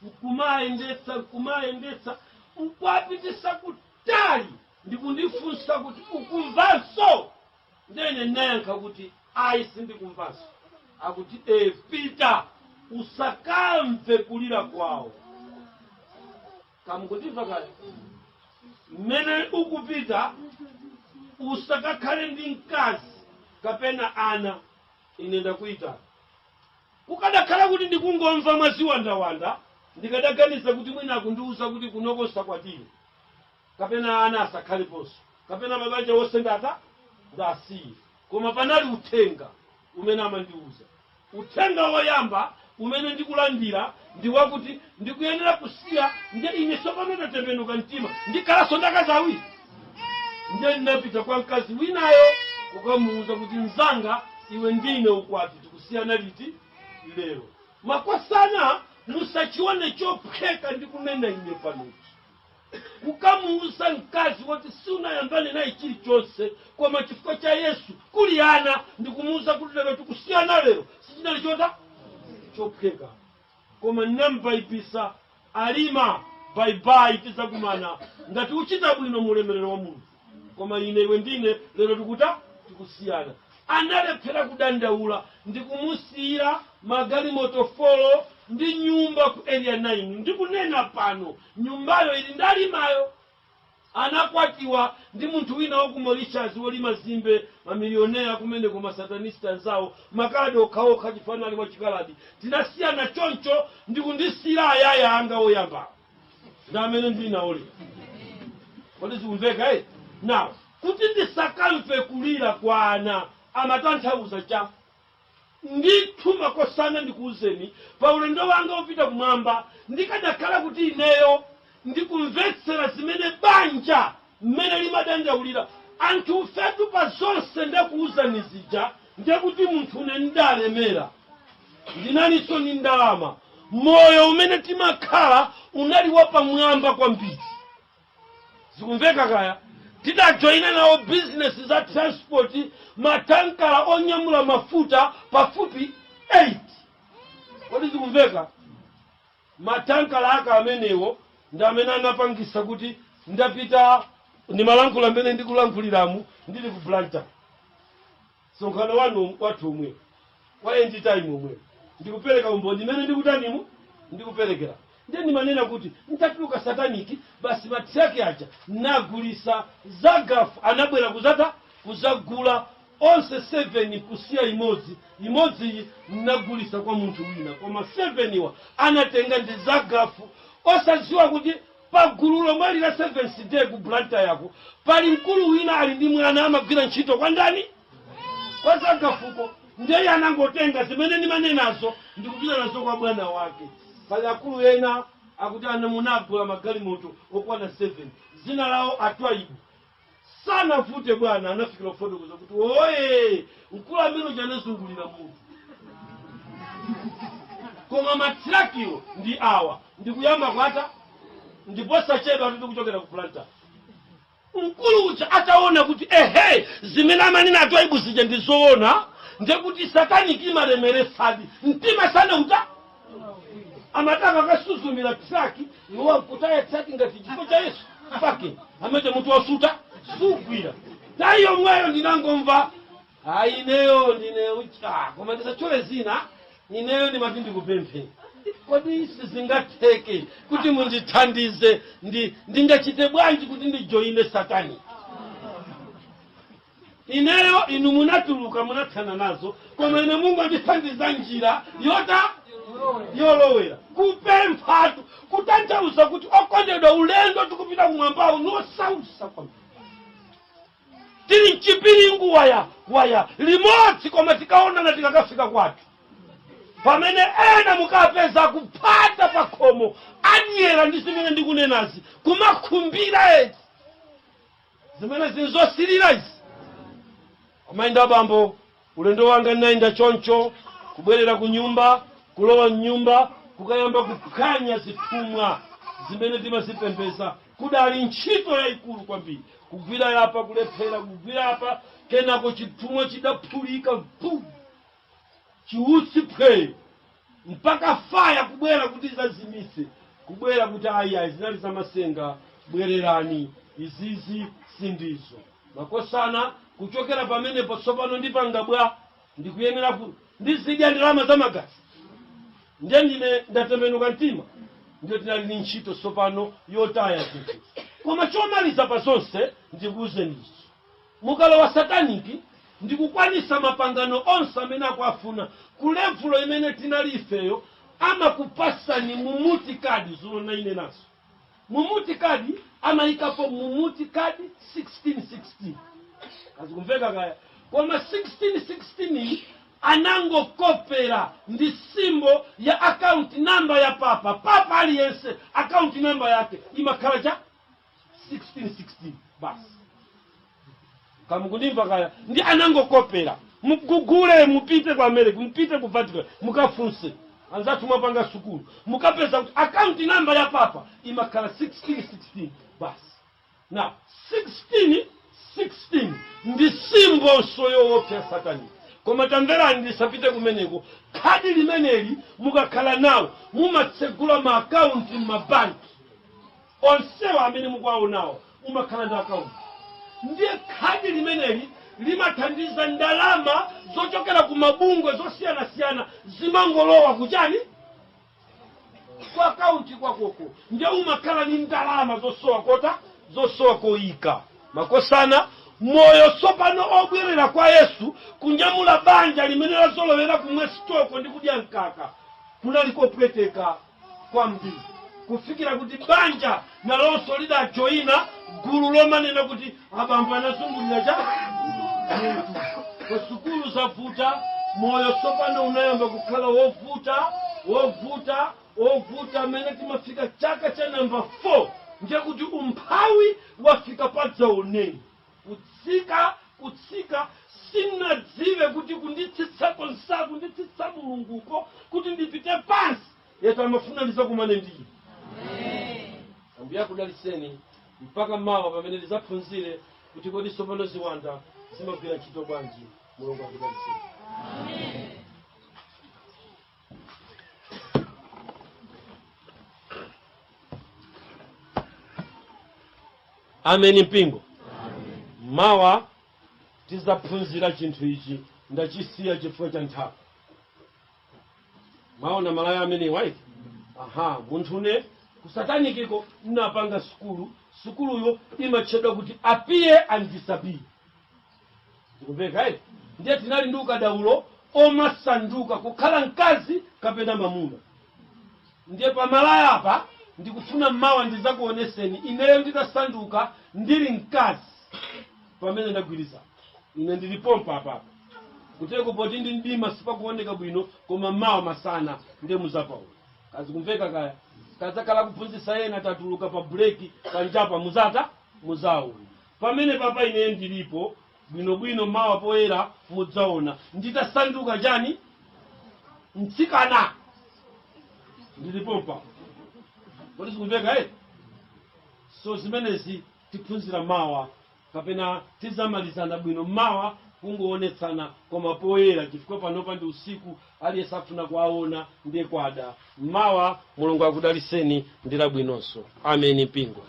nkumayendetsa, nkumayendetsa, nkuwapitisa kutali, ndikundifunsa kuti ukumvanso? Ndene ndinayankha kuti ayi, sindikumvanso. Akuti e, pita usakamve kulira kwawo. Kamukundimva kale? Mmene ukupita usakakhale ndi mkazi kapena ana, ine ndakuyitana. Kukadakhala kuti ndikungomva mwaziwandawanda, ndikadaganiza kuti mwina akundiwuza kuti kunoko nsakwatire, kapena ana asakhaleponso, kapena mabanja onse ndata ndasiye. Koma panali uthenga umene amandiwuza. Uthenga woyamba umene ndikulandira ndi wakuti ndikuyenera kusiya. Ndiye ine tsopano ndatembenuka mtima, ndikhalanso ndakazi awiri? Ndiye ndinapita kwa mkazi winayo kukamuwuza kuti mzanga, iwe ndine ukwati tikusiyana liti? Lero. Makosana, musachione chophweka ndikunena ine panochi. Kukamuuza mkazi woti siunayambane naye chilichonse, koma chifukwa cha Yesu kuli ana, ndikumuuza kuti lero tikusiyana lero, sichinali chota chophweka. Koma ndinamvaipisa alima, bye bye, tizakumana ngati uchita bwino mu ulemerero wa Mulungu, koma ine iwe ndine lero tikuta tikusiyana. Analephera kudandaula, ndikumusiyira magalimoto 4 ndi nyumba ku Area 9. Ndikunena pano nyumbayo ili ndalimayo. Anakwatiwa ndi munthu wina wa ku Mauritius wolima zimbe, mamilioneya kumeneko, masatanista anzawo, makaladi okhaokha, chifana ali wachikaladi. Tinasiyana choncho, ndikundisiyira ayaya anga oyamba ndi amene ndinaolera. Kodi zikumveka eh? Now, kuti ndisakamve kulira kwa ana amatanthauza cha Ndithu makosana, ndikuwuzeni, pa ulendo wanga wopita kumwamba, ndikanakhala kuti ineyo ndikumvetsera zimene banja mmene limadandaulira anthu ufetu pa zonse ndakuwuzani zija, ndekuti munthu une ndalemera, ndinalinso ni ndalama, moyo umene timakhala unali wapamwamba kwambiri. Zikumveka kaya? Tidajoyina nawo bizinesi za transport, matankala onyamula mafuta pafupi 8. Kodi zikumveka? Matankala aka amenewo ndi amene anapangisa kuti ndapita ndimalankhula mmene ndikulankhuliramu, ndili ku Blantyre, msonkhano wanu wathu omwe wa end time omwe ndikupereka umboni imene ndikutanimu ndikuperekera. Ndiye ndimanena kuti ntatuluka satanic, basi matraki aja nagulisa. Zagafu anabwera kuzata kuzagula onse 7, kusiya imodzi. Imodziyi nagulisa kwa munthu wina, koma 7 iwa anatenga ndi zagafu, osadziwa kuti pa gulu lomwe lila Seventh Day ku Blantyre yako pali mkulu wina ali ndi mwana amagwira ntchito kwa ndani? Kwa zagafuko. Ndiye anangotenga zimene ndimanenazo ndikupita nazo kwa bwana wake. Pali akulu ena akuti ana munagula magalimoto okwana 7, zina lawo Atwaibu. Sanavute, bwana anafikira kufotokoza kuti oye mkulu amene uja anazungulira mutu, koma matrakiwo ndi awa. Ndikuyamba kwata ndiposachedwa titi kuchokera ku Blantyre, mkulu uja ataona kuti ehe, zimene amanena Atwaibu zija ndi zoona, ndekuti satanic imalemeresadi, mtima sana uta amataka akasuzumira traki iwo nkutaya traki ngati chifo cha Yesu pake amete mutu wasuta sugwira. Tayi yomweyo ndinangomva, ayi, ineyo ndine ucha, koma ndisatchule zina. Ineyo ndimati ndikupemphe, kodi sizingatheke kuti mundithandize? Ndingachite bwanji kuti ndijoyine satani ineyo? Inu munatuluka, munathana nazo, koma ine Mungu andithandiza njira yota yolowera kupemphatu, kutanthauza kuti okondedwa, ulendo tikupita kumwambawo nosausa kwambiri. Tili mchipiringu waya waya limodzi, koma tikaonana tikakafika kwathu, pamene ena mukapeza kuphata pa khomo adyera ndi zimene ndikunenazi, kumakhumbira eti zimene zinzosirira izi. Amayenda abambo, ulendo wanga ndinayenda choncho, kubwerera ku nyumba, kulowa mnyumba, kukayamba kuphwanya zithumwa zimene timazipembeza. Kudali ntchito yayikulu kwambiri, kugwira yapa, kulephera, kugwira apa, kenako chithumwa chidaphulika bu, chiutsi phwe, mpaka fire kubwera kuti zazimise, kubwera kuti ayi ayi, zinali zamasenga, bwererani, izizi sindizo. Makosana, kuchokera pamenepo tsopano ndipanga bwa? Ndikuyenera ku ndizidya ndalama za magazi? Ndiye ndine ndatembenuka mtima. Ndiye tinali ndi ntchito tsopano yotaya zinthu. Koma chomaliza pa zonse ndikuwuzeni ichi: mukalowa satanic ndikukwanisa mapangano onse amene akuafuna ku level imene tinali ifeyo, amakupasani mumuti kadi. Zulo naine naso mumuti kadi, amayikapo mumuti kadi 1616. Kazikumveka kaya? Koma 1616 iyi anangokopera ndi symbol ya account number ya papa. Papa aliyense account number yake imakhala cha 1616 basi. Kamukundimva kaya? Ndi anangokopera. Mugugule, mupite ku America, mupite ku Vatican, mukafunse anzathu mwapanga sukulu, mukapeza kuti account number ya papa imakhala 1616 basi. Na 1616 ndi symbolso yoopsa satani. Koma tamverani, ndisapite kumeneko. Khadi limeneli mukakhala nawo mumatsegula ma akaunti m'mabanki onsewa amene mukuwaonawo, umakhala ndi akaunti. Ndiye khadi limeneli limathandiza ndalama zochokera ku mabungwe zosiyanasiyana zimangolowa kuchani? Ku akaunti kwakoko. Ndiye umakhala ndi ndalama zosowa kota zosowa koyika. Makosana, moyo tsopano obwerera kwa Yesu, kunyamula banja limene lazolowera kumwa sitoko ndi kudya mkaka, kunali kopweteka kwambiri, kufikira kuti banja nalonso lidajoyina gulu lomanena kuti abambo anazungulira cha mutu. Ku sukulu zavuta, Moyo tsopano unayamba kukhala wovuta, wovuta, wovuta. Amene timafika chaka cha namba 4, ndiye kuti umphawi wafika padzaoneni, kutsika, kutsika. Sinadziwe kuti kunditsitsa konsa kunditsitsa Mulunguko kuti ndipite pansi, yet amafuna ndizakumane ndi ine. Ambuye akudalitseni mpaka mawa pamene tizaphunzire kuti kodi tsopano ziwanda zimagwira ntchito bwanji. Mulungu akudalitseni. Ameni mpingo. Mawa tizaphunzira chinthu ichi, ndachisiya chifukwa cha nthawi. Mwaona malaya amene waiti? Aha, munthune ku satanikiko nnapanga sukulu. Sukuluyo imatchedwa kuti appear and disappear. Zikumveka eti? Ndiye tinali ndi ukadaulo omasanduka kukhala mkazi kapena mamuna. Ndiye pamalaya apa ndikufuna mawa ndizakuoneseni ineyo nditasanduka ndili mkazi, pamene ndagwirizana ine ndili pompa apapa kuteko, poti ndi mdima sipakuoneka bwino, koma mawa masana ndiye muzapaona. Kazikumveka kaya? Kazakhala kuphunzitsa ena tatuluka pa break panjapa, muzata muzaona pamene papa ineyo ndilipo bwinobwino. Mawa poyera mudzaona nditasanduka chani, mtsikana, ndilipompa. Kodi zikumveka eti? So zimenezi tiphunzira mawa kapena tizamalizana bwino mawa, kungoonetsana koma poyera, chifukwa panopa ndi usiku, aliyense afuna kuwaona, ndiye kwada. Mawa Mulungu akudaliseni ndi labwinonso. Ameni mpingo.